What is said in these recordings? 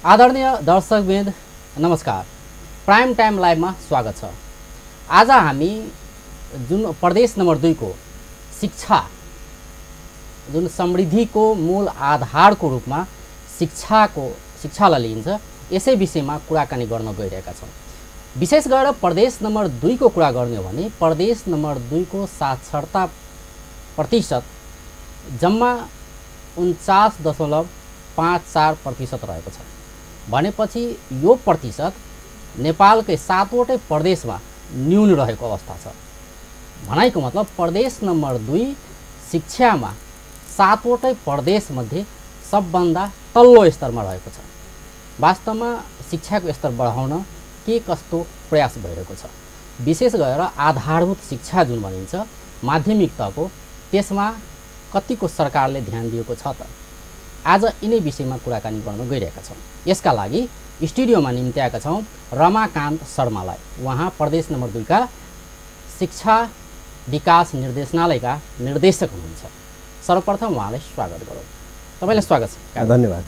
आदरणीय दर्शकवृन्द नमस्कार। Prime time लाइभमा स्वागत छ। आज हामी जुन प्रदेश नम्बर 2 को शिक्षा जुन समृद्धिको मूल आधारको रूपमा शिक्षालाई लिन्छ यसै विषयमा कुराकानी गर्न गइरहेका छौँ। विशेष गरेर प्रदेश नम्बर 2 को कुरा गर्ने हो भने प्रदेश नम्बर 2 को साक्षरता प्रतिशत जम्मा 49.54% रहेको छ। भनेपछि यो प्रतिशत नेपालकै 7वटै प्रदेशमा न्यून रहेको अवस्था छ। भनाइको मतलब प्रदेश नम्बर 2 शिक्षामा 7वटै प्रदेशमध्ये सबभन्दा तल्लो स्तरमा रहेको छ। वास्तवमा शिक्षाको स्तर बढाउन के कस्तो प्रयास भइरहेको छ, विशेष गरेर आधारभूत शिक्षा जुन भनिन्छ माध्यमिक तहको, त्यसमा कतिको सरकारले ध्यान दिएको छ त? आज यिनै विषयमा कुराकानी गर्न गइरहेका छौँ। यसका लागि स्टुडियोमा निम्त्याएका छौँ रमाकान्त शर्मालाई। उहाँ प्रदेश नम्बर 2 का शिक्षा विकास निर्देशनालयका निर्देशक हुनुहुन्छ। सर्वप्रथम उहाँलाई स्वागत गरौँ। तपाईलाई स्वागत छ। धन्यवाद।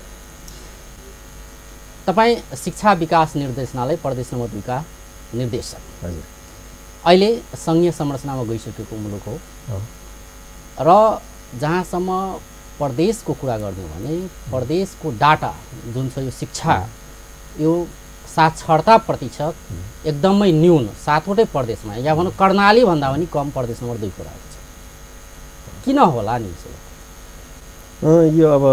तपाईँ शिक्षा विकास निर्देशनालय प्रदेश नम्बर 2 का निर्देशक। हजुर। अहिले सङ्घीय संरचनामा गइसकेको मुलुक हो र जहाँसम्म प्रदेशको कुरा गर्ने हो भने प्रदेशको डाटा जुन छ यो शिक्षा यो साक्षरता प्रतिशत एकदमै न्यून 7वटै प्रदेशमा, या भनौँ कर्णाली भन्दा पनि कम प्रदेश नम्बर 2 को रहेको छ। किन होला नि? यो अब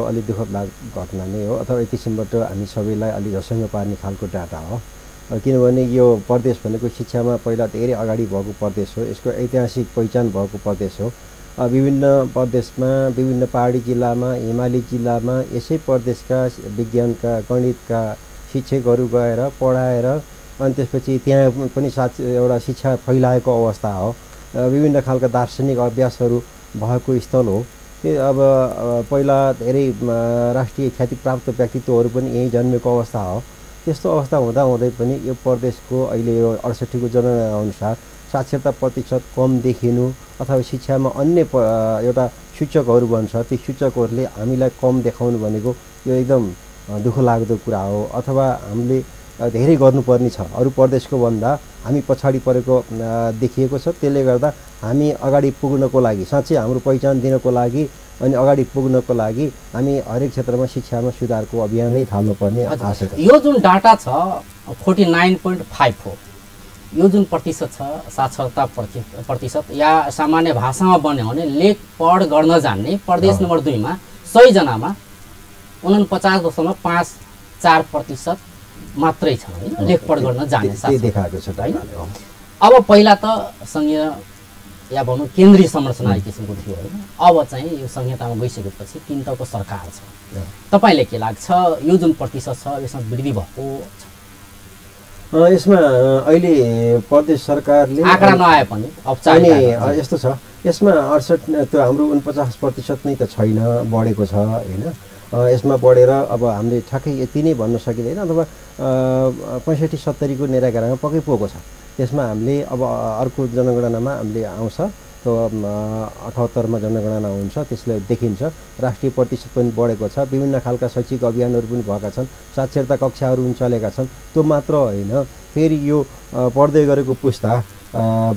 अलि दुःखद घटना नै हो, अथवा एक किसिमबाट हामी सबैलाई अलि झसङ्ग पार्ने खालको डाटा हो। किनभने यो प्रदेश भनेको शिक्षामा पहिला धेरै अगाडि भएको प्रदेश हो। यसको ऐतिहासिक पहिचान भएको प्रदेश हो। विभिन्न प्रदेशमा, विभिन्न पहाडी जिल्लामा, हिमाली जिल्लामा यसै प्रदेशका विज्ञानका गणितका शिक्षकहरू गएर पढाएर अनि त्यसपछि त्यहाँ पनि एउटा शिक्षा फैलाएको अवस्था हो। विभिन्न खालका दार्शनिक अभ्यासहरू भएको स्थल हो। अब पहिला धेरै राष्ट्रिय ख्यातिप्राप्त व्यक्तित्वहरू पनि यहीँ जन्मेको अवस्था हो। त्यस्तो अवस्था हुँदाहुँदै पनि यो प्रदेशको अहिले यो 68 को जनगणना अनुसार साक्षरता प्रतिशत कम देखिनु अथवा शिक्षामा अन्य एउटा सूचकहरू भन्छ, ती सूचकहरूले हामीलाई कम देखाउनु भनेको यो एकदम दुःख लाग्दो कुरा हो। अथवा हामीले धेरै गर्नुपर्ने छ, अरू प्रदेशको भन्दा हामी पछाडि परेको देखिएको छ। त्यसले गर्दा हामी अगाडि पुग्नको लागि, साँच्चै हाम्रो पहिचान दिनको लागि अनि अगाडि पुग्नको लागि हामी हरेक क्षेत्रमा शिक्षामा सुधारको अभियानै थाल्नुपर्ने आवश्यक छ। यो जुन डाटा छ 49.5 हो, यो जुन प्रतिशत छ साक्षरता प्रतिशत, या सामान्य भाषामा भन्यो भने लेख पढ गर्न जान्ने प्रदेश नम्बर 2 मा 100 जनामा 49.54% मात्रै छ है लेख पढ गर्न जान्ने देखाएको छ। अब पहिला त सङ्घीय या भनौँ केन्द्रीय संरचना एक किसिमको थियो होइन। अब चाहिँ यो संहितामा गइसकेपछि 3 तहको सरकार छ। तपाईँले के लाग्छ यो जुन प्रतिशत छ यसमा वृद्धि भएको छ? यसमा अहिले प्रदेश सरकारले आँकडा नआए पनि औपचारिक यस्तो छ। यसमा 68 त्यो हाम्रो 49% नै त छैन, बढेको छ होइन। यसमा बढेर अब हामीले ठ्याक्कै यति नै भन्न सकिँदैन, अथवा 65-70 को नेरागारामा पक्कै पुगेको छ। त्यसमा हामीले अब अर्को जनगणनामा हामीले आउँछ, त्यो 78 मा जनगणना हुन्छ, त्यसले देखिन्छ राष्ट्रिय प्रतिशत पनि बढेको छ। विभिन्न खालका शैक्षिक अभियानहरू पनि भएका छन्, साक्षरता कक्षाहरू पनि चलेका छन्। त्यो मात्र होइन, फेरि यो पढ्दै गरेको पुस्ता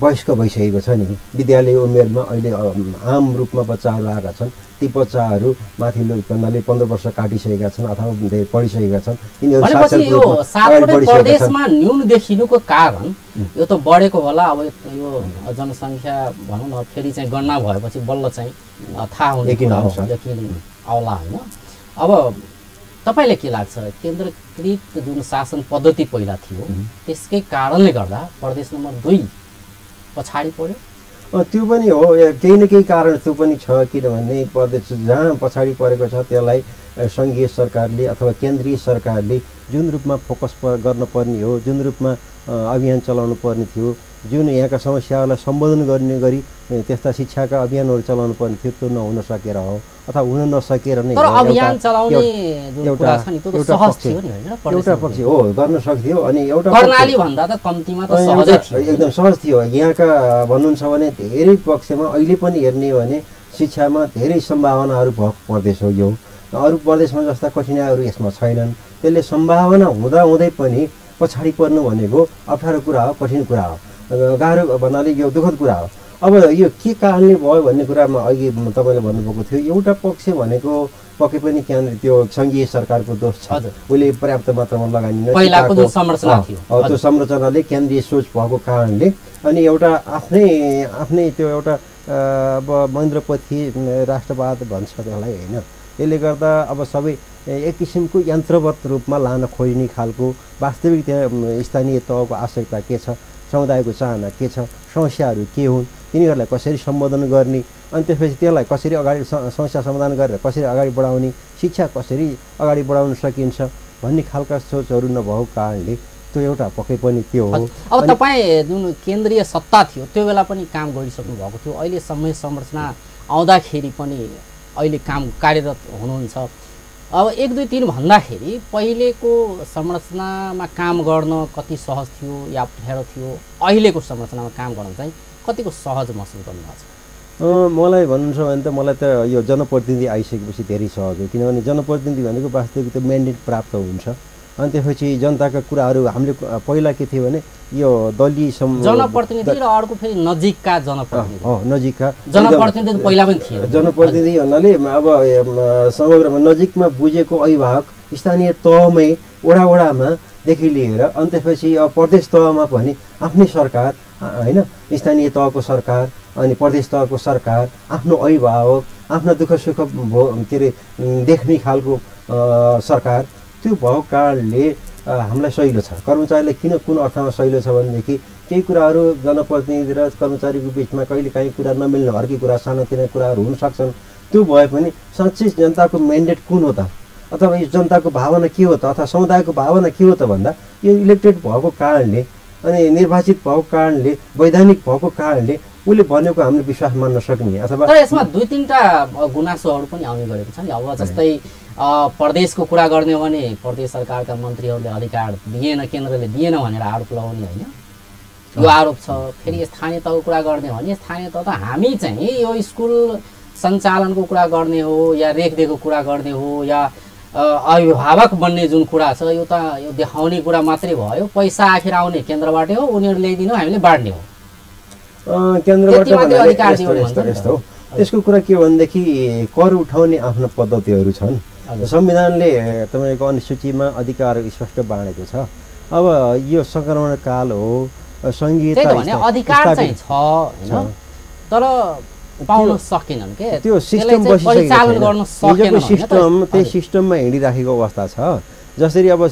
वयस्क भइसकेको छ नि, विद्यालय उमेरमा अहिले आम रूपमा बच्चाहरू आएका छन्। ती बच्चाहरू माथिल्लो भन्नाले 15 वर्ष काटिसकेका छन् अथवा धेरै पढिसकेका छन्। यिनीहरू प्रदेशमा न्यून देखिनुको कारण यो त बढेको होला। अब यो जनसङ्ख्या भनौँ न फेरि चाहिँ गणना भएपछि बल्ल चाहिँ थाहा हुने आउला होइन। अब तपाईँले के लाग्छ केन्द्रीकृत जुन शासन पद्धति पहिला थियो त्यसकै कारणले गर्दा प्रदेश नम्बर 2 पछाडि पर्यो? त्यो पनि हो, केही न केही कारण त्यो पनि छ। किनभने प्रदेश जहाँ पछाडि परेको छ त्यसलाई सङ्घीय सरकारले अथवा केन्द्रीय सरकारले जुन रूपमा फोकस गर्न पर्ने हो, जुन रूपमा अभियान चलाउनु पर्ने थियो, जुन यहाँका समस्याहरूलाई सम्बोधन गर्ने गरी त्यस्ता शिक्षाका अभियानहरू चलाउनु पर्ने थियो, त्यो नहुन सकेर हो अथवा हुन नसकेर नै एउटा पक्ष हो गर्न सक्थ्यो। अनि एउटा कर्णाली भन्दा त कम्तीमा त सहजै थियो, एकदम सहज थियो। यहाँका भन्नुहुन्छ भने धेरै पक्षमा अहिले पनि हेर्ने हो भने शिक्षामा धेरै सम्भावनाहरू भएको प्रदेश हो यो। अरू प्रदेशमा जस्ता कठिनाइहरू यसमा छैनन्। त्यसले सम्भावना हुँदै पनि पछाडि पर्नु भनेको अप्ठ्यारो कुरा हो, कठिन कुरा हो, गाह्रो भन्नाले यो दुःखद कुरा हो। अब यो के कारणले भयो भन्ने कुरामा अघि तपाईँले भन्नुभएको थियो, एउटा पक्ष भनेको पक्कै पनि त्यो सङ्घीय सरकारको दोष छ। उसले पर्याप्त मात्रामा लगानी त्यो संरचनाले केन्द्रीय सोच भएको कारणले अनि एउटा आफ्नै त्यो एउटा अब महेन्द्रपन्थी राष्ट्रवाद भन्छ त्यसलाई होइन। त्यसले गर्दा अब सबै एक किसिमको यन्त्रवत रूपमा लान खोज्ने खालको वास्तविक त्यहाँ स्थानीय तहको आवश्यकता के छ, समुदायको चाहना के छ, समस्याहरू के हुन्, तिनीहरूलाई कसरी सम्बोधन गर्ने, अनि त्यसपछि त्यसलाई कसरी अगाडि समस्या समाधान गरेर कसरी अगाडि बढाउने, शिक्षा कसरी अगाडि बढाउन सकिन्छ भन्ने खालका सोचहरू नभएको कारणले त्यो एउटा पक्कै पनि त्यो हो। अब तपाईँ जुन केन्द्रीय सत्ता थियो त्यो बेला पनि काम गरिसक्नु भएको थियो, अहिले समय संरचना आउँदाखेरि पनि अहिले काम कार्यरत हुनुहुन्छ। अब 1 2 3 भन्दाखेरि पहिलेको संरचनामा काम गर्न कति सहज थियो या अप्ठ्यारो थियो, अहिलेको संरचनामा काम गर्न चाहिँ कतिको सहज महसुस गर्नुभएको छ? मलाई भन्नुहुन्छ भने त मलाई त यो जनप्रतिनिधि आइसकेपछि धेरै सहज हो, किनभने जनप्रतिनिधि भनेको वास्तविक त्यो म्यान्डेट प्राप्त हुन्छ। अनि त्यसपछि जनताका कुराहरू हामीले पहिला के थियो भने यो दलीय जनप्रतिनिधि र अर्को फेरि नजिकका जनप्रतिनिधि नजिकका जनप्रतिनिधि पहिला पनि थिए। जनप्रतिनिधि भन्नाले अब समग्रमा नजिकमा बुझेको अभिभावक स्थानीय तहमै वडामा देखि लिएर अनि त्यसपछि अब प्रदेश तहमा पनि आफ्नै सरकार होइन, स्थानीय तहको सरकार अनि प्रदेश तहको सरकार, आफ्नो अभिभावक, आफ्नो दुःख सुख के अरे देख्ने खालको सरकार, त्यो भएको कारणले हामीलाई सहिलो छ। कर्मचारीलाई कुन अर्थमा सहिलो छ भनेदेखि केही कुराहरू जनप्रतिनिधि र कर्मचारीको बिचमा कहिलेकाहीँ कुरा नमिल्ने अर्कै कुरा सानातिना कुराहरू हुन सक्छन्। त्यो भए पनि साँच्चै जनताको म्यान्डेट कुन हो त, अथवा यो जनताको भावना के हो त, अथवा समुदायको भावना के हो त भन्दा यो इलेक्टेड भएको कारणले अनि निर्वाचित भएको कारणले वैधानिक भएको कारणले उसले भनेको हामीले विश्वास मान्न सक्ने अथवा तर यसमा 2 3टा गुनासोहरू पनि आउने गरेको छ नि। अब जस्तै प्रदेशको कुरा गर्ने हो भने प्रदेश सरकारका मन्त्रीहरूले अधिकार दिएन, केन्द्रले दिएन भनेर आरोप लगाउने होइन, यो आरोप छ। फेरि स्थानीय तहको कुरा गर्ने हो भने स्थानीय तह त हामी चाहिँ यो स्कुल सञ्चालनको कुरा गर्ने हो या रेखदेखको कुरा गर्ने हो या अभिभावक बन्ने जुन कुरा छ यो त यो देखाउने कुरा मात्रै भयो, पैसा आखिर आउने केन्द्रबाटै हो, उनीहरूले ल्याइदिनु हामीले बाँड्ने हो, केन्द्रबाट यस्तो हो। त्यसको कुरा के हो भनेदेखि कर उठाउने आफ्ना पद्धतिहरू छन्। संविधानले तपाईँको अनुसूचीमा अधिकार स्पष्ट बाँडेको छ। अब यो सङ्क्रमण काल हो, संहिता अधिकार चाहिँ छ हैन, तर पाउन सकेनन् के, त्यो सिस्टम बसिसकेको सिस्टम त्यही सिस्टममा हिँडिराखेको अवस्था छ। जसरी अब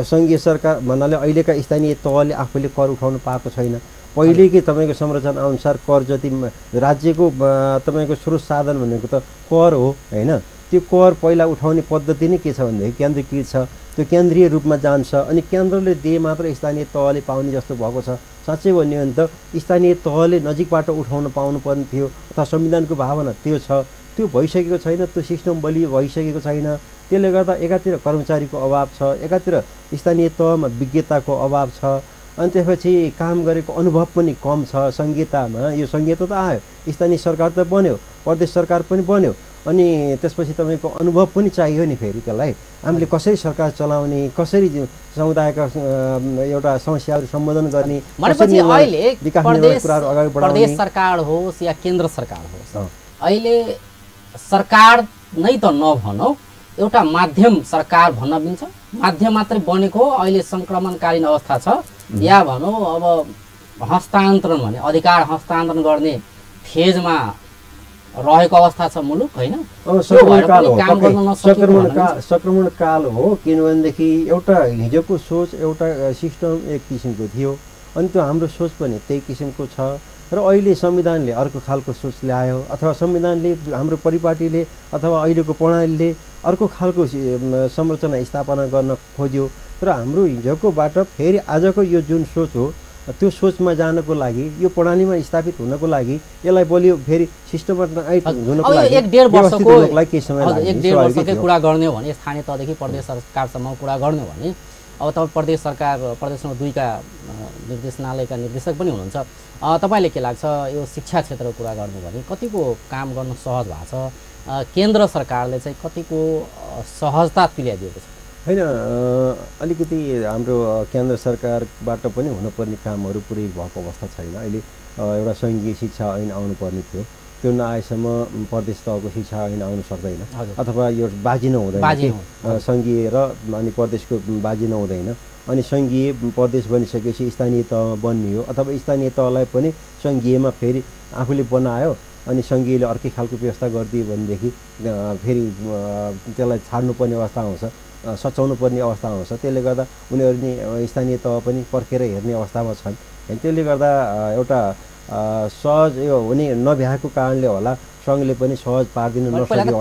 सङ्घीय सरकार भन्नाले अहिलेका स्थानीय तहले आफूले कर उठाउन पाएको छैन। पहिलेकै तपाईँको संरचना अनुसार कर जति राज्यको तपाईँको स्रोत साधन भनेको त कर हो होइन, त्यो कर पहिला उठाउने पद्धति नै के छ भनेदेखि केन्द्रीकृत छ, त्यो केन्द्रीय रूपमा जान्छ अनि केन्द्रले दिए मात्र स्थानीय तहले पाउने जस्तो भएको छ। साँच्चै भन्यो भने त स्थानीय तहले नजिकबाट उठाउन पाउनुपर्ने थियो अथवा संविधानको भावना त्यो छ, त्यो भइसकेको छैन, त्यो सिस्टम बलियो भइसकेको छैन। त्यसले गर्दा एकातिर कर्मचारीको अभाव छ, एकातिर स्थानीय तहमा विज्ञताको अभाव छ, अनि त्यसपछि काम गरेको अनुभव पनि कम छ संहितामा। यो संहिता त आयो, स्थानीय सरकार त बन्यो, प्रदेश सरकार पनि बन्यो, अनि त्यसपछि तपाईँको अनुभव पनि चाहियो नि। फेरि त्यसलाई हामीले कसरी सरकार चलाउने, कसरी समुदायका एउटा समस्याहरू सम्बोधन गर्ने, भनेपछि अहिले प्रदेश सरकार होस् या केन्द्र सरकार होस्, अहिले सरकार नै त नभनौ, एउटा माध्यम सरकार भन्न मिल्छ, माध्यम मात्रै बनेको अहिले सङ्क्रमणकालीन अवस्था छ या भनौँ अब हस्तान्तरण भने अधिकार हस्तान्तरण गर्ने फेजमा रहेको अवस्था छ मुलुक होइन। सङ्क्रमण काल हो, किनभनेदेखि एउटा हिजोको सोच एउटा सिस्टम एक किसिमको थियो अनि त्यो हाम्रो सोच पनि त्यही किसिमको छ र अहिले संविधानले अर्को खालको सोच ल्यायो अथवा संविधानले हाम्रो परिपाटीले अथवा अहिलेको प्रणालीले अर्को खालको संरचना स्थापना गर्न खोज्यो। तर हाम्रो हिजोकोबाट फेरि आजको यो जुन सोच हो त्यो सोचमा जानको लागि, यो प्रणालीमा स्थापित हुनको लागि, यसलाई बलियो फेरि सिस्टममा हुनको लागि 1.5 वर्षकै कुरा गर्ने हो भने स्थानीय तहदेखि प्रदेश सरकारसम्म कुरा गर्ने हो भने अब तपाईँ प्रदेश सरकार प्रदेश नम्बर 2 का निर्देशनालयका निर्देशक पनि हुनुहुन्छ, तपाईँले के लाग्छ यो शिक्षा क्षेत्रको कुरा गर्नु भने कतिको काम गर्न सहज भएको छ केन्द्र सरकारले चाहिँ कतिको सहजता तुल्याइदिएको छ? होइन, अलिकति हाम्रो केन्द्र सरकारबाट पनि हुनुपर्ने कामहरू पुरै भएको अवस्था छैन। अहिले एउटा सङ्घीय शिक्षा ऐन आउनुपर्ने थियो, त्यो नआएसम्म प्रदेश तहको शिक्षा ऐन आउनु सक्दैन, अथवा यो बाजी नहुँदैन, सङ्घीय र अनि प्रदेशको बाजी नहुँदैन। अनि सङ्घीय प्रदेश बनिसकेपछि स्थानीय तह बन्ने हो, अथवा स्थानीय तहलाई पनि सङ्घीयमा फेरि आफूले बनायो अनि सङ्घीयले अर्कै खालको व्यवस्था गरिदियो भनेदेखि फेरि त्यसलाई छाड्नुपर्ने अवस्था आउँछ, सचाउनु पर्ने अवस्था आउँछ। त्यसले गर्दा उनीहरू नि स्थानीय तह पनि पर्खेर हेर्ने अवस्थामा छन्। त्यसले गर्दा एउटा सहज यो हुने नभ्याएको कारणले होला सङ्घले पनि सहज पारिदिनु नसकेको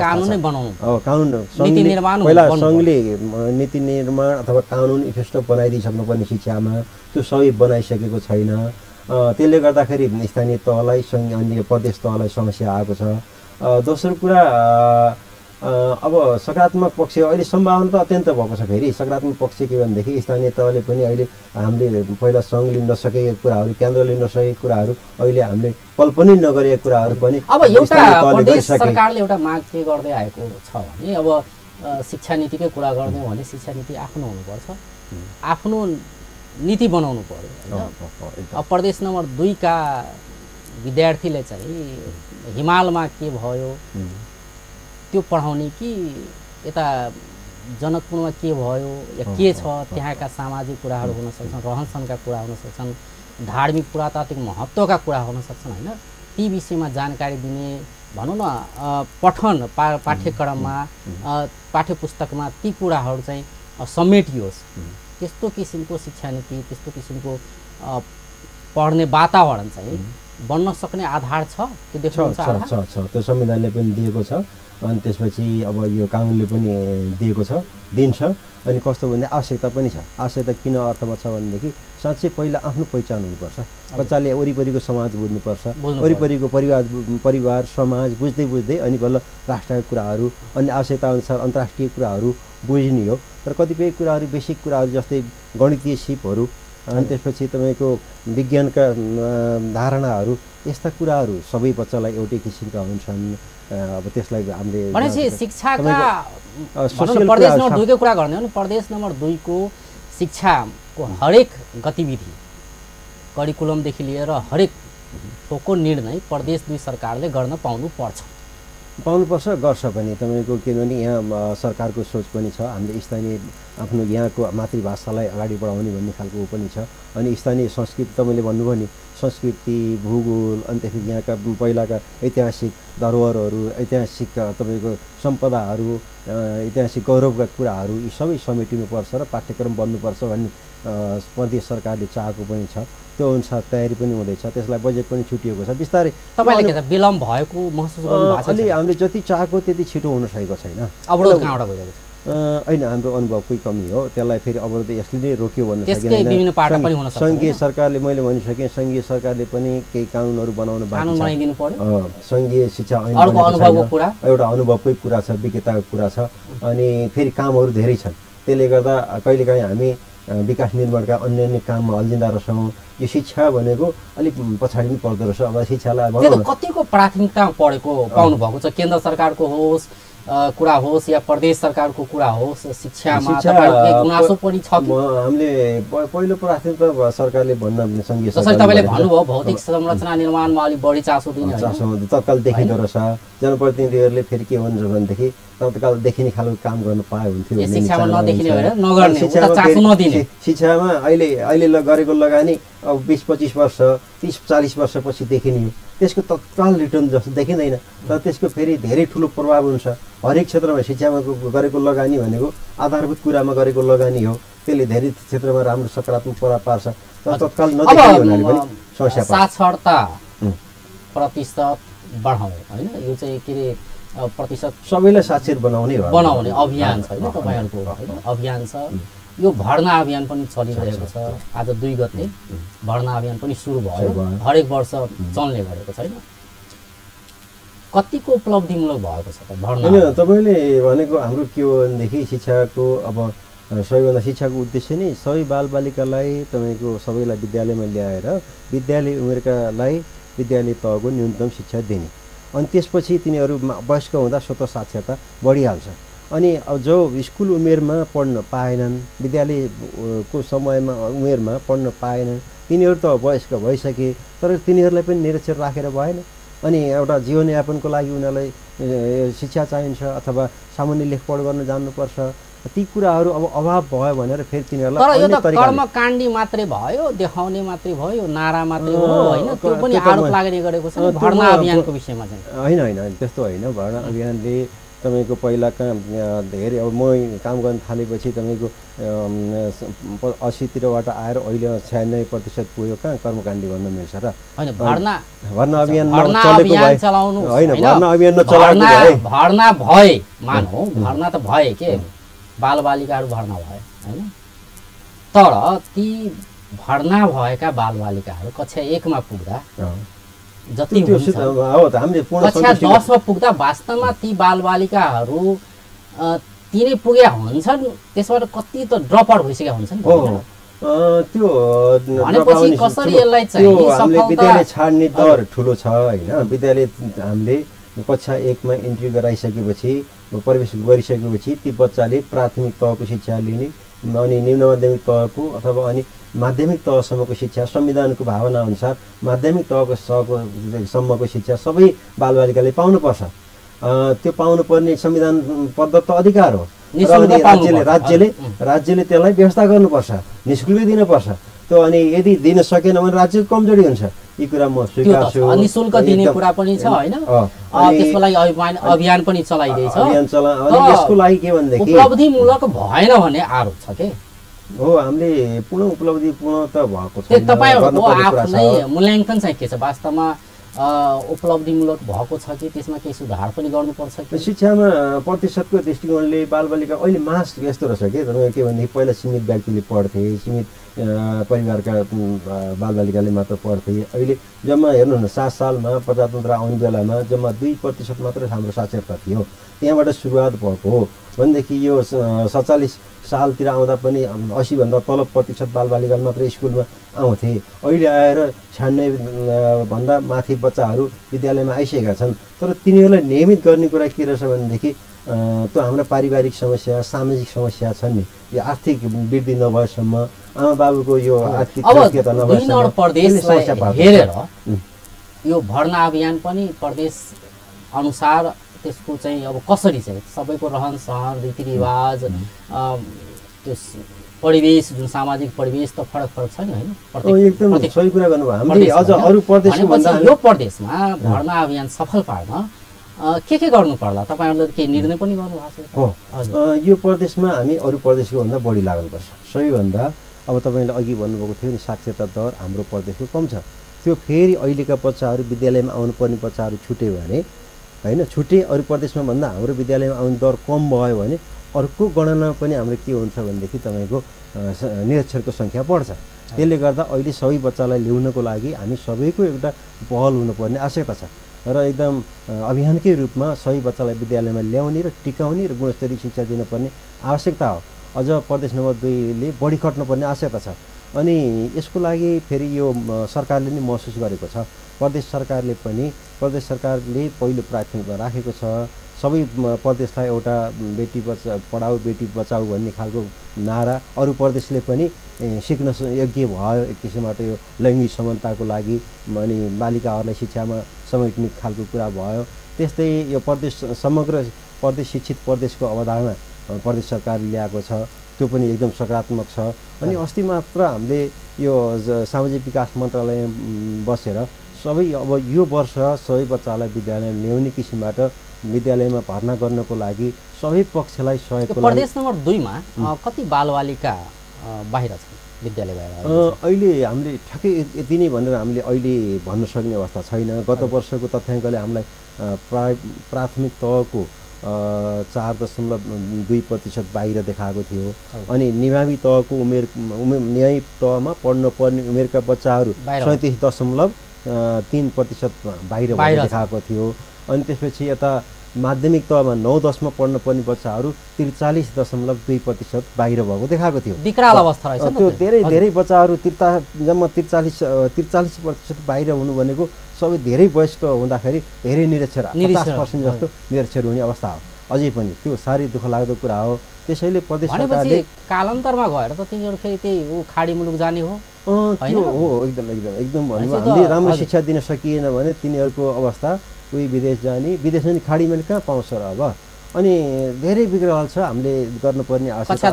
कानुन पहिला सङ्घले नीति निर्माण अथवा कानुन यथेष्ट बनाइदिइसक्नुपर्ने शिक्षामा त्यो सबै बनाइसकेको छैन। त्यसले गर्दाखेरि स्थानीय तहलाई सङ्घ अनि प्रदेश तहलाई समस्या आएको छ। दोस्रो कुरा, अब सकारात्मक पक्ष अहिले सम्भावना त अत्यन्त भएको छ। फेरि सकारात्मक पक्ष के भनेदेखि स्थानीय तहले पनि अहिले हामीले पहिला सङ्घ लिन नसकेका कुराहरू, केन्द्र लिन नसकेका कुराहरू, अहिले हामीले कल्पनै नगरेका कुराहरू पनि अब एउटा प्रदेश सरकारले एउटा माग के गर्दै आएको छ भने अब शिक्षा नीतिकै कुरा गर्ने हो भने शिक्षा नीति आफ्नो हुनुपर्छ, आफ्नो नीति बनाउनु पर्यो होइन। अब प्रदेश नम्बर 2 का विद्यार्थीले चाहिँ हिमालमा के भयो त्यो पढाउने कि यता जनकपुरमा के भयो या के छ त्यहाँका सामाजिक कुराहरू हुन सक्छन्, रहनसहनका कुरा हुन सक्छन्, धार्मिक पुरातात्विक महत्त्वका कुरा हुन सक्छन् होइन। ती विषयमा जानकारी दिने भनौँ न पठन पाठ्यक्रममा पाठ्यपुस्तकमा ती कुराहरू चाहिँ समेटियोस्। त्यस्तो किसिमको शिक्षा नीति, त्यस्तो किसिमको पढ्ने वातावरण चाहिँ बन्न सक्ने आधार छ त्यो देख्नुहुन्छ? छ, त्यो संविधानले पनि दिएको छ, अनि त्यसपछि अब यो कानुनले पनि दिएको छ, दिन्छ। अनि कस्तो भने आवश्यकता पनि छ। आवश्यकता किन अर्थमा छ भनेदेखि साँच्चै पहिला आफ्नो पहिचान हुनुपर्छ। बच्चाले वरिपरिको समाज बुझ्नुपर्छ, वरिपरिको परिवार समाज बुझ्दै अनि बल्ल राष्ट्रका कुराहरू अनि आवश्यकताअनुसार अन्तर्राष्ट्रिय कुराहरू बुझ्ने हो। तर कतिपय कुराहरू बेसिक कुराहरू जस्तै गणितीय सिपहरू अनि त्यसपछि तपाईँको विज्ञानका धारणाहरू, यस्ता कुराहरू सबै बच्चालाई एउटै किसिमका हुन्छन्। अब त्यसलाई हामीले भनेपछि शिक्षाका प्रदेश नम्बर 2 को कुरा गर्ने हो भने प्रदेश नम्बर 2 को शिक्षाको हरेक गतिविधि करिकुलमदेखि लिएर हरेक ठोको निर्णय प्रदेश 2 सरकारले गर्न पाउनुपर्छ, गर्छ पनि। तपाईँको किनभने यहाँ सरकारको सोच पनि छ, हामीले स्थानीय आफ्नो यहाँको मातृभाषालाई अगाडि बढाउने भन्ने खालको पनि छ। अनि स्थानीय संस्कृति तपाईँले भन्नुभयो नि, संस्कृति भूगोल अनि त्यसपछि यहाँका पहिलाका ऐतिहासिक धरोहरहरू, ऐतिहासिक तपाईँको सम्पदाहरू, ऐतिहासिक गौरवका कुराहरू यी सबै समेटिनुपर्छ र पाठ्यक्रम बन्नुपर्छ भन्ने प्रदेश सरकारले चाहेको पनि छ। त्यो अनुसार तयारी पनि हुँदैछ, त्यसलाई बजेट पनि छुटिएको छ। बिस्तारै तपाईँले के विलम्ब भएको महसुस गर्नुभएको छ? अलि हामीले जति चाहेको त्यति छिटो हुन सकेको छैन। अवरोध कहाँबाट भइरहेको छ? होइन, हाम्रो अनुभवकै कमी हो। त्यसलाई फेरि अवरोध यसले नै रोक्यो भन्न सकिँदैन। सङ्घीय सरकारले, मैले भनिसकेँ, सङ्घीय सरकारले पनि केही कानुनहरू बनाउन बाँकी छ। सङ्घीय शिक्षा ऐन एउटा अनुभवकै कुरा छ, विज्ञताको कुरा छ। अनि फेरि कामहरू धेरै छन्। त्यसले गर्दा कहिलेकाहीँ हामी विकास निर्माणका अन्य काममा अल्झिँदा रहेछौँ। यो शिक्षा भनेको अलिक पछाडि पनि पर्दो रहेछ। अब शिक्षालाई कतिको प्राथमिकता पढेको पाउनु भएको छ? केन्द्र सरकारको होस् कुरा होस् या प्रदेश सरकारको कुरा होस्, शिक्षामा गुनासो पनि छ? हामीले पहिलो प्राथमिकता सरकारले भन्न सङ्घीय जसरी तपाईँले भन्नुभयो भौतिक संरचना निर्माणमा अलिक बढी चासो दिने तत्काल देखिँदो रहेछ। जनप्रतिनिधिहरूले फेरि के भन्छ भनेदेखि तत्काल देखिने खालको काम गर्न पाए हुन्थ्यो। शिक्षामा अहिले गरेको लगानी अब 20-25 वर्ष 30-40 वर्षपछि देखिने हो, त्यसको तत्काल रिटर्न जस्तो देखिँदैन। तर त्यसको फेरि धेरै ठुलो प्रभाव हुन्छ। हरेक क्षेत्रमा शिक्षामा गरेको लगानी भनेको आधारभूत कुरामा गरेको लगानी हो, त्यसले धेरै क्षेत्रमा राम्रो सकारात्मक प्रभाव पार्छ। तर तत्काल नदेखिने हुनाले पनि समस्या पर्छ। साक्षरता प्रतिशत बढाउने होइन, यो चाहिँ के अरे प्रतिशत सबैलाई साक्षर बनाउने अभियान छ होइन तपाईँहरूको होइन, अभियान छ। यो भर्ना अभियान पनि चलिरहेको छ। आज 2 गते भर्ना अभियान पनि सुरु भयो, हरेक वर्ष चल्ने गरेको छ होइन। कतिको उपलब्धिमूलक भएको छ त भर्ना? होइन, तपाईँले भनेको हाम्रो के हो भनेदेखि शिक्षाको अब सबैभन्दा शिक्षाको उद्देश्य नै सबै बालबालिकालाई तपाईँको सबैलाई विद्यालयमा ल्याएर विद्यालय उमेरकालाई विद्यालय तहको न्यूनतम शिक्षा दिने। अनि त्यसपछि तिनीहरू वयस्क हुँदा स्वत साक्षरता बढिहाल्छ। अनि जो स्कुल उमेरमा पढ्न पाएनन्, विद्यालयको समयमा उमेरमा पढ्न पाएनन्, तिनीहरू त वयस्क भइसके, तर तिनीहरूलाई पनि निरक्षर राखेर भएन। अनि एउटा जीवनयापनको लागि उनीहरूलाई शिक्षा चाहिन्छ अथवा सामान्य लेखपढ गर्न जान्नुपर्छ। ती कुराहरू अब अभाव भयो भनेर फेरि तिनीहरूलाई तर यो त कर्मकाण्डी मात्रै भयो, देखाउने मात्रै भयो, नारा मात्रै हो हैन, त्यो पनि आरोप लाग्ने गरेको छ भर्ना अभियानको विषयमा चाहिँ। हैन त्यस्तो होइन। भर्ना अभियानले तपाईको पहिला धेरै अब म काम गर्न थालेपछि तपाईको 80 तिरबाट आएर अहिले 96% पुग्यो। कहाँ कर्मकाण्डी भन्न मिल्छ र? हैन, भर्ना अभियान चलाउनु हैन, भर्ना अभियान नचलाएको भए भर्ना भए मानौ, भर्ना त भए के बालबालिकाहरू भर्ना भए हैन, तर ती भर्ना भएका बालबालिकाहरू कक्षा 1 मा पुग्दा जति कक्षा 10 मा पुग्दा वास्तवमा ती बालबालिकाहरू तिनै पुगे हुन्छन्, त्यसबाट कति त ड्रप आउट भइसकेका हुन्छन्। त्यो भनेपछि कसरी यसलाई चाहिँ सफलता विद्यालय छाड्ने दर ठुलो छ हैन। विद्यालय हामीले कक्षा 1 मा इन्ट्री गराइसकेपछि, प्रवेश गरिसकेपछि ती बच्चाले प्राथमिक तहको शिक्षा लिने, अनि निम्न माध्यमिक तहको अथवा अनि माध्यमिक तहसम्मको शिक्षा संविधानको भावना अनुसार माध्यमिक तहको सम्मको शिक्षा सबै बालबालिकाले पाउनुपर्छ। त्यो पाउनुपर्ने संविधान प्रदत्त अधिकार हो। राज्यले त्यसलाई व्यवस्था गर्नुपर्छ, निःशुल्कै दिनुपर्छ। त्यो अनि यदि दिन सकेन भने राज्यको कमजोरी हुन्छ। यी कुरा म स्वीकार्छु। निःशुल्क दिने कुरा पनि छ हैन, त्यसको लागि अभियान पनि चलाइदैछ। यसको लागि के भन्देखि उपलब्धिमूलक भएन भन्ने आरोप छ के हो। हामीले पूर्ण उपलब्धिपूर्ण त भएको छ। तपाईहरुको आफ्नै मूल्याङ्कन चाहिँ के छ? वास्तवमा उपलब्धिमूलक भएको छ कि त्यसमा केही सुधार पनि गर्नुपर्छ कि? शिक्षामा प्रतिशतको दृष्टिकोणले बालबालिका अहिले मास यस्तो रहेछ कि तपाईँ के भनेदेखि पहिला सीमित व्यक्तिले पढ्थे, सीमित परिवारका बालबालिकाले मात्र पढ्थे। अहिले जम्मा हेर्नु न 7 सालमा प्रजातन्त्र आउने बेलामा जम्मा 2% मात्र हाम्रो साक्षरता थियो। त्यहाँबाट सुरुवात भएको हो भनेदेखि यो 47 सालतिर आउँदा पनि 80 भन्दा तल प्रतिशत बालबालिका मात्र स्कुलमा आउँथे। अहिले आएर 96 भन्दा माथि बच्चाहरू विद्यालयमा आइसकेका छन्। तर तिनीहरूलाई नियमित गर्ने कुरा के रहेछ भनेदेखि त्यो हाम्रो पारिवारिक समस्या, सामाजिक समस्या छन् नि। यो आर्थिक वृद्धि नभएसम्म, आमा बाबुको यो आर्थिक योग्यता नभएसम्म प्रदेशलाई हेरेर यो भर्ना अभियान पनि प्रदेश अनुसार त्यसको चाहिँ अब कसरी चाहिँ सबैको रहन सहन, रीतिरिवाज, त्यो परिवेश, जुन सामाजिक परिवेश त फरक छ नि हैन? एकदम सही कुरा गर्नुभयो। हामीले अझ अरु प्रदेशको भन्दा यो प्रदेशमा भर्ना अभियान सफल पार्न के गर्नु पर्ला? तपाईहरुले केही निर्णय पनि गर्नु भएको छ? यो प्रदेशमा हामी अरु प्रदेशको भन्दा बढी लाग्नुपर्छ। सबैभन्दा अब तपाईले अघि भन्नुभएको थियो नि साक्षरता दर हाम्रो प्रदेशको कम छ। त्यो फेरि अहिलेका बच्चाहरू विद्यालयमा आउनुपर्ने बच्चाहरू छुट्यो भने हैन, छुट्टे अरु प्रदेशमा भन्दा हाम्रो विद्यालयमा आउने दर कम भयो भने अर्को गणना पनि हाम्रो के हुन्छ भनेदेखि तपाईको निरक्षरको संख्या बढ्छ। त्यसले गर्दा अहिले सबै बच्चालाई ल्याउनको लागि हामी सबैको एउटा पहल हुनुपर्ने आवश्यकता छ र एकदम अभियानकै रूपमा सबै बच्चालाई विद्यालयमा ल्याउने र टिकाउने र गुणस्तरीय शिक्षा दिनुपर्ने आवश्यकता हो। अझ प्रदेश नम्बर 2 ले बढी खट्नुपर्ने आवश्यकता छ। अनि यसको लागि फेरि यो सरकारले नै महसुस गरेको छ। प्रदेश सरकारले पहिलो प्राथमिकता राखेको छ। सबै प्रदेशलाई एउटा बेटी पढाऊ बेटी बचाऊ भन्ने खालको नारा अरु प्रदेशले पनि सिक्न योग्य भयो। एक किसिमबाट यो लैङ्गिक समानताको लागि अनि बालिकाहरूलाई शिक्षामा समेट्ने खालको कुरा भयो। त्यस्तै यो प्रदेश समग्र प्रदेश शिक्षित प्रदेशको अवधारणा प्रदेश सरकारले ल्याएको छ, त्यो पनि एकदम सकारात्मक छ। अनि अस्ति मात्र हामीले यो सामाजिक विकास मन्त्रालय बसेर सबै अब यो वर्ष सबै बच्चालाई विद्यालयमा ल्याउने किसिमबाट विद्यालयमा भर्ना गर्नको लागि सबै पक्षलाई सहयोगको लागि। प्रदेश नम्बर 2 मा कति बालबालिका बाहिर छन् विद्यालय बाहिर? अहिले हामीले ठ्याक्कै यति नै भनेर हामीले अहिले भन्न सक्ने अवस्था छैन। गत वर्षको तथ्याङ्कले हामीलाई प्राथमिक तहको 4.2% बाहिर देखाएको थियो। अनि निमावी तहको नियायिक तहमा पढ्न पर्ने उमेरका बच्चाहरू 37.3% बाहिर देखाएको थियो। अनि त्यसपछि यता माध्यमिक तहमा 9-10 पढ्न पर्ने बच्चाहरू 43.2% बाहिर भएको देखाएको थियो। विकराल अवस्था रहेछ। त्यो धेरै बच्चाहरू जम्मा 43% बाहिर हुनु भनेको सबै धेरै वयस्क हुँदाखेरि धेरै निरक्षर 50% जस्तो निरक्षर हुने अवस्था हो अझै पनि त्यो साह्रै दुःख लाग्दो कुरा हो त्यसैले प्रदेश सरकारले कालान्तरमा गएर त तिनीहरू फेरि त्यही खाडी मुलुक जाने हो त्यो हो एकदम भन्नु हामीले राम्रो शिक्षा दिन सकिएन भने तिनीहरूको अवस्था कोही विदेश जाने विदेशमा नि खाडीमा कहाँ पाउँछ र अब अनि धेरै बिग्रहाल छ हामीले गर्नुपर्ने आवश्यकता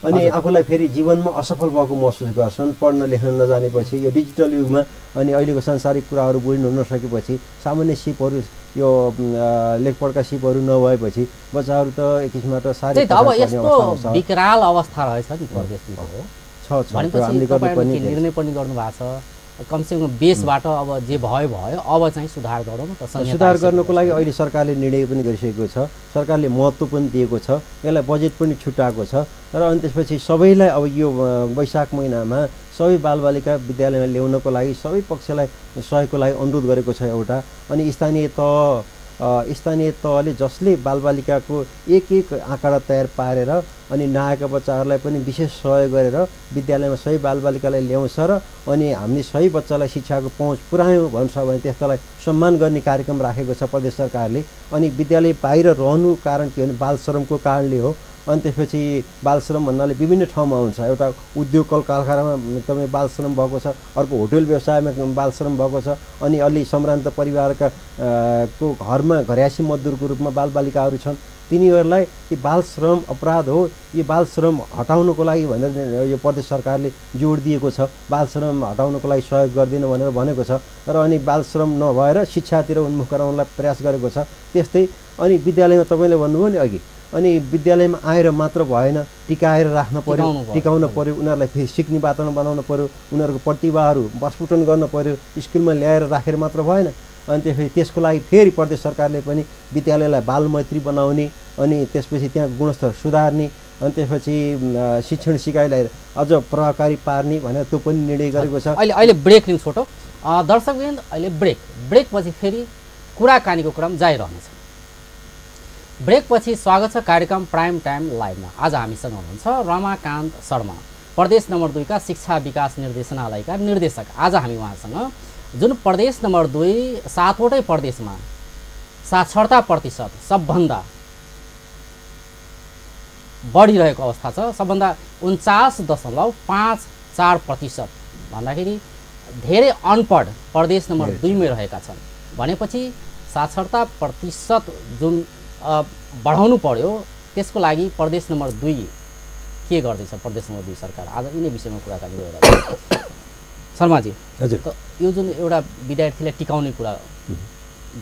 अनि आफूलाई फेरि जीवनमा असफल भएको महसुस गर्छन् पढ्न लेख्न नजानेपछि यो डिजिटल युगमा अनि अहिलेको सांसारिक कुराहरू बुझ्न नसकेपछि सामान्य सिपहरू यो लेखपढका सिपहरू नभएपछि बच्चाहरू त एक किसिमबाट साह्रै विकराल अवस्था रहेछ नि प्रदेशमा हो हामीले गर्नुपर्ने निर्णय पनि गर्नु भएको छ कमसेकम बेसबाट अब जे भयो अब चाहिँ सुधार गरौँ न त सुधार गर्नको लागि अहिले सरकारले निर्णय पनि गरिसकेको छ सरकारले महत्त्व पनि दिएको छ यसलाई बजेट पनि छुट्याएको छ र अनि त्यसपछि सबैलाई अब यो वैशाख महिनामा सबै बालबालिका विद्यालयमा ल्याउनको लागि सबै पक्षलाई सहयोगको लागि अनुरोध गरेको छ एउटा अनि स्थानीय तहले जसले बालबालिकाको एक आँकडा तयार पारेर अनि नआएका बच्चाहरूलाई पनि विशेष सहयोग गरेर विद्यालयमा सही बालबालिकालाई ल्याउँछ र अनि हामीले सही बच्चालाई शिक्षाको पहुँच पुर्यायौँ भन्छ भने त्यस्तालाई सम्मान गर्ने कार्यक्रम राखेको छ प्रदेश सरकारले अनि विद्यालय बाहिर रहनु कारण के हो भने बाल श्रमको कारणले हो अनि त्यसपछि बाल श्रम भन्नाले विभिन्न ठाउँमा हुन्छ एउटा उद्योग कल कारखानामा एकदमै बाल श्रम भएको छ अर्को होटल व्यवसायमा बाल श्रम भएको छ अनि अलि सम्भ्रान्त परिवारका को घरमा घरयासी मजदुरको रूपमा बालबालिकाहरू छन् तिनीहरूलाई यो बाल श्रम अपराध हो यो बाल श्रम हटाउनको लागि भनेर यो प्रदेश सरकारले जोड दिएको छ बाल श्रम हटाउनको लागि सहयोग गर्दिन भनेर भनेको छ र अनि बाल श्रम नभएर शिक्षातिर उन्मुख गराउनलाई प्रयास गरेको छ त्यस्तै अनि विद्यालयमा तपाईँले भन्नुभयो नि अघि अनि विद्यालयमा आएर मात्र भएन टिकाएर राख्न पर्यो टिकाउन पर्यो उनीहरूलाई फेरि सिक्ने वातावरण बनाउन पर्यो उनीहरूको प्रतिभाहरू प्रस्फुटन गर्न पर्यो स्कुलमा ल्याएर राखेर मात्र भएन अनि त्यसको लागि फेरि प्रदेश सरकारले पनि विद्यालयलाई बालमैत्री बनाउने अनि त्यसपछि त्यहाँ गुणस्तर सुधार्ने अनि त्यसपछि शिक्षण सिकाइलाई अझ प्रभावकारी पार्ने भनेर त्यो पनि निर्णय गरेको छ अहिले ब्रेक लिउँ छोटो दर्शकवृन्द अहिले ब्रेकपछि फेरि कुराकानीको क्रम जारी रहनेछ ब्रेकपछि स्वागत छ कार्यक्रम प्राइम टाइम लाइभमा आज हामीसँग हुनुहुन्छ रमाकान्त शर्मा प्रदेश नम्बर 2 का शिक्षा विकास निर्देशनालयका निर्देशक आज हामी उहाँसँग जुन प्रदेश नम्बर 2 7वटै प्रदेशमा साक्षरता प्रतिशत सबभन्दा बढिरहेको अवस्था छ सबभन्दा 49.54% भन्दाखेरि धेरै अनपढ प्रदेश नम्बर 2 मै रहेका छन् भनेपछि साक्षरता प्रतिशत जुन बढाउनु पर्यो त्यसको लागि प्रदेश नम्बर 2 के गर्दैछ प्रदेश नम्बर 2 सरकार आज यिनै विषयमा कुराकानी गरिरहेको छ शर्माजी हजुर त यो जुन एउटा विद्यार्थीलाई टिकाउने कुरा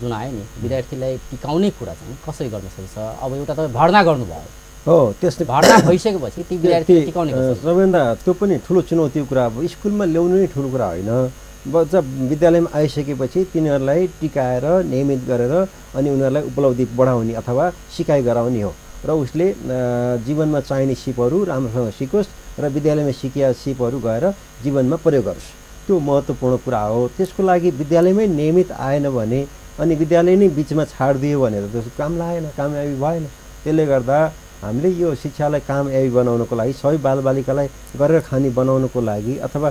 जुन आयो नि विद्यार्थीलाई टिकाउने कुरा चाहिँ कसरी गर्न सक्छ अब एउटा तपाईँ भर्ना गर्नुभयो हो त्यसले भर्ना भइसकेपछि ती विद्यार्थी टिकाउने सबैभन्दा त्यो पनि ठुलो चुनौतीको कुरा अब स्कुलमा ल्याउनु नै ठुलो कुरा होइन बच्चा विद्यालयमा आइसकेपछि तिनीहरूलाई टिकाएर नियमित गरेर अनि उनीहरूलाई उपलब्धि बढाउने अथवा सिकाइ गराउने हो र उसले जीवनमा चाहिने सिपहरू राम्रोसँग सिकोस् र विद्यालयमा सिकिया सिपहरू गएर जीवनमा प्रयोग गरोस् त्यो महत्त्वपूर्ण कुरा हो त्यसको लागि विद्यालयमै नियमित आएन भने अनि विद्यालय नै बिचमा छाडिदियो भने त त्यसको काम लागेन कामयाबी भएन त्यसले गर्दा हामीले यो शिक्षालाई कामयाबी बनाउनको लागि सबै बालबालिकालाई गरेर खाने बनाउनको लागि अथवा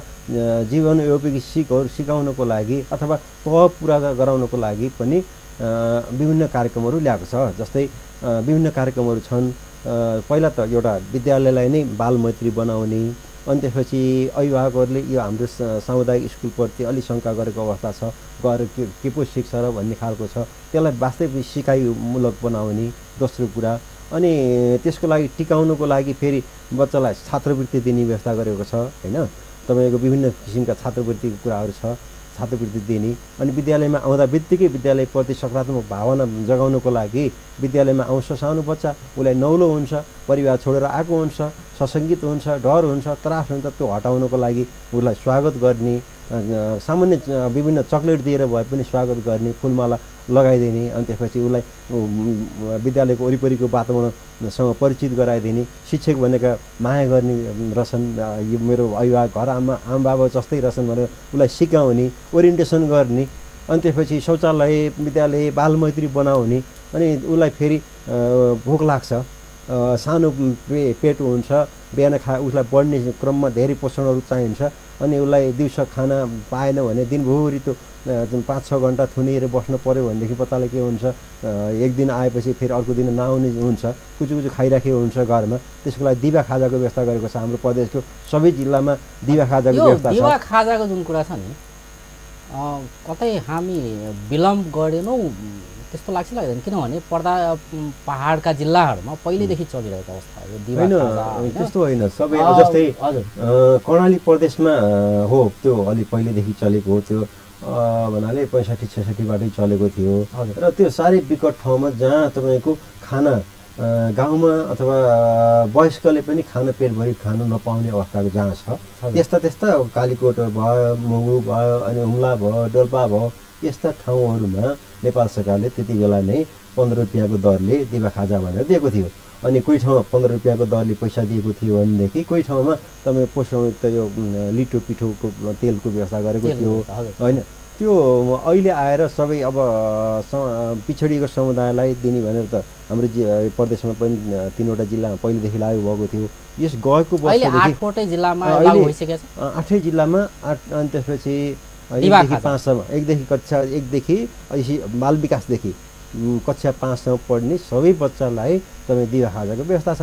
जीवनोपयोगी सिकहरू सिकाउनको लागि अथवा तह पुरा गराउनको लागि पनि विभिन्न कार्यक्रमहरू ल्याएको छ जस्तै विभिन्न कार्यक्रमहरू छन् पहिला त एउटा विद्यालयलाई नै बालमैत्री बनाउने अनि त्यसपछि अभिभावकहरूले यो हाम्रो सामुदायिक स्कुलप्रति अलि शङ्का गरेको अवस्था छ गएर के पो सिक्छ र भन्ने खालको छ त्यसलाई वास्तविक सिकाइमूलक बनाउने दोस्रो कुरा अनि त्यसको लागि टिकाउनुको लागि फेरि बच्चालाई छात्रवृत्ति दिने व्यवस्था गरेको छ हैन तपाईको विभिन्न किसिमका छात्रवृत्तिको कुराहरू छ छात्रवृत्ति दिने अनि विद्यालयमा आउँदा बित्तिकै विद्यालयप्रति सकारात्मक भावना जगाउनको लागि विद्यालयमा आउँछ सानो बच्चा उसलाई नौलो हुन्छ परिवार छोडेर आएको हुन्छ ससङ्गित हुन्छ डर हुन्छ त्रास हुन्छ त्यो हटाउनको लागि उसलाई स्वागत गर्ने सामान्य विभिन्न चकलेट दिएर भए पनि स्वागत गर्ने फुलमाला लगाइदिने अनि त्यसपछि उसलाई विद्यालयको वरिपरिको वातावरणसँग परिचित गराइदिने शिक्षक भनेका माया गर्ने रहेछन् यो मेरो अभिभावक घर आमाबाबा जस्तै रहेछन् भनेर उसलाई सिकाउने ओरिएन्टेसन गर्ने अनि त्यसपछि शौचालय विद्यालय बालमैत्री बनाउने अनि उसलाई फेरि भोक लाग्छ सानो पेट हुन्छ बिहान उसलाई बढ्ने क्रममा धेरै पोषणहरू चाहिन्छ अनि उसलाई दिउँसो खाना पाएन भने दिनभरि त्यो 5-6 घन्टा थुनिएर बस्नु पर्यो भनेदेखि बच्चालाई के हुन्छ, एक दिन आएपछि फेरि अर्को दिन नआउने हुन्छ, कुचु खाइराखेको हुन्छ घरमा। त्यसको लागि दिवा खाजाको व्यवस्था गरेको छ हाम्रो प्रदेशको सबै जिल्लामा। दिवा खाजाको व्यवस्था छ। दिवा खाजाको जुन कुरा छ नि, कतै हामी विलम्ब गरेनौँ त्यस्तो लाग्दैन? किनभने पहाडका जिल्लाहरूमा पहिलेदेखि चलिरहेको अवस्था हो दिवा खाजा। त्यस्तो होइन, सबै जस्तै कर्णाली प्रदेशमा हो त्यो अलि पहिलेदेखि चलेको हो। त्यो भन्नाले 65-66बाटै चलेको थियो र त्यो साह्रै विकट ठाउँमा जहाँ तपाईँको खाना गाउँमा अथवा वयस्कले पनि खाना पेटभरि खानु नपाउने अवस्थाको जहाँ छ, त्यस्ता कालीकोट भयो, मुगु भयो, अनि हुम्ला भयो, डोल्पा भयो, यस्ता ठाउँहरूमा नेपाल सरकारले त्यति बेला नै 15 रुपियाँको दरले दिवा खाजा भनेर दिएको थियो। अनि कोही ठाउँमा 15 रुपियाँको दरले पैसा दिएको थियो भनेदेखि कोही ठाउँमा तपाईँ पोषणयुक्त यो लिटो पिठोको तेलको व्यवस्था गरेको थियो होइन। त्यो अहिले आएर सबै अब पिछडिएको समुदायलाई दिने भनेर त हाम्रो प्रदेशमा पनि 3वटा जिल्लामा पहिलेदेखि लागू भएको थियो। यस गएको वर्षदेखि 8 जिल्लामा लागू भइसकेको छ। 8 जिल्लामा अनि त्यसपछि 1देखि कक्षा 1देखि बाल विकासदेखि कक्षा 5सम्म पढ्ने सबै बच्चालाई तपाईँ दिवा खाजाको व्यवस्था छ।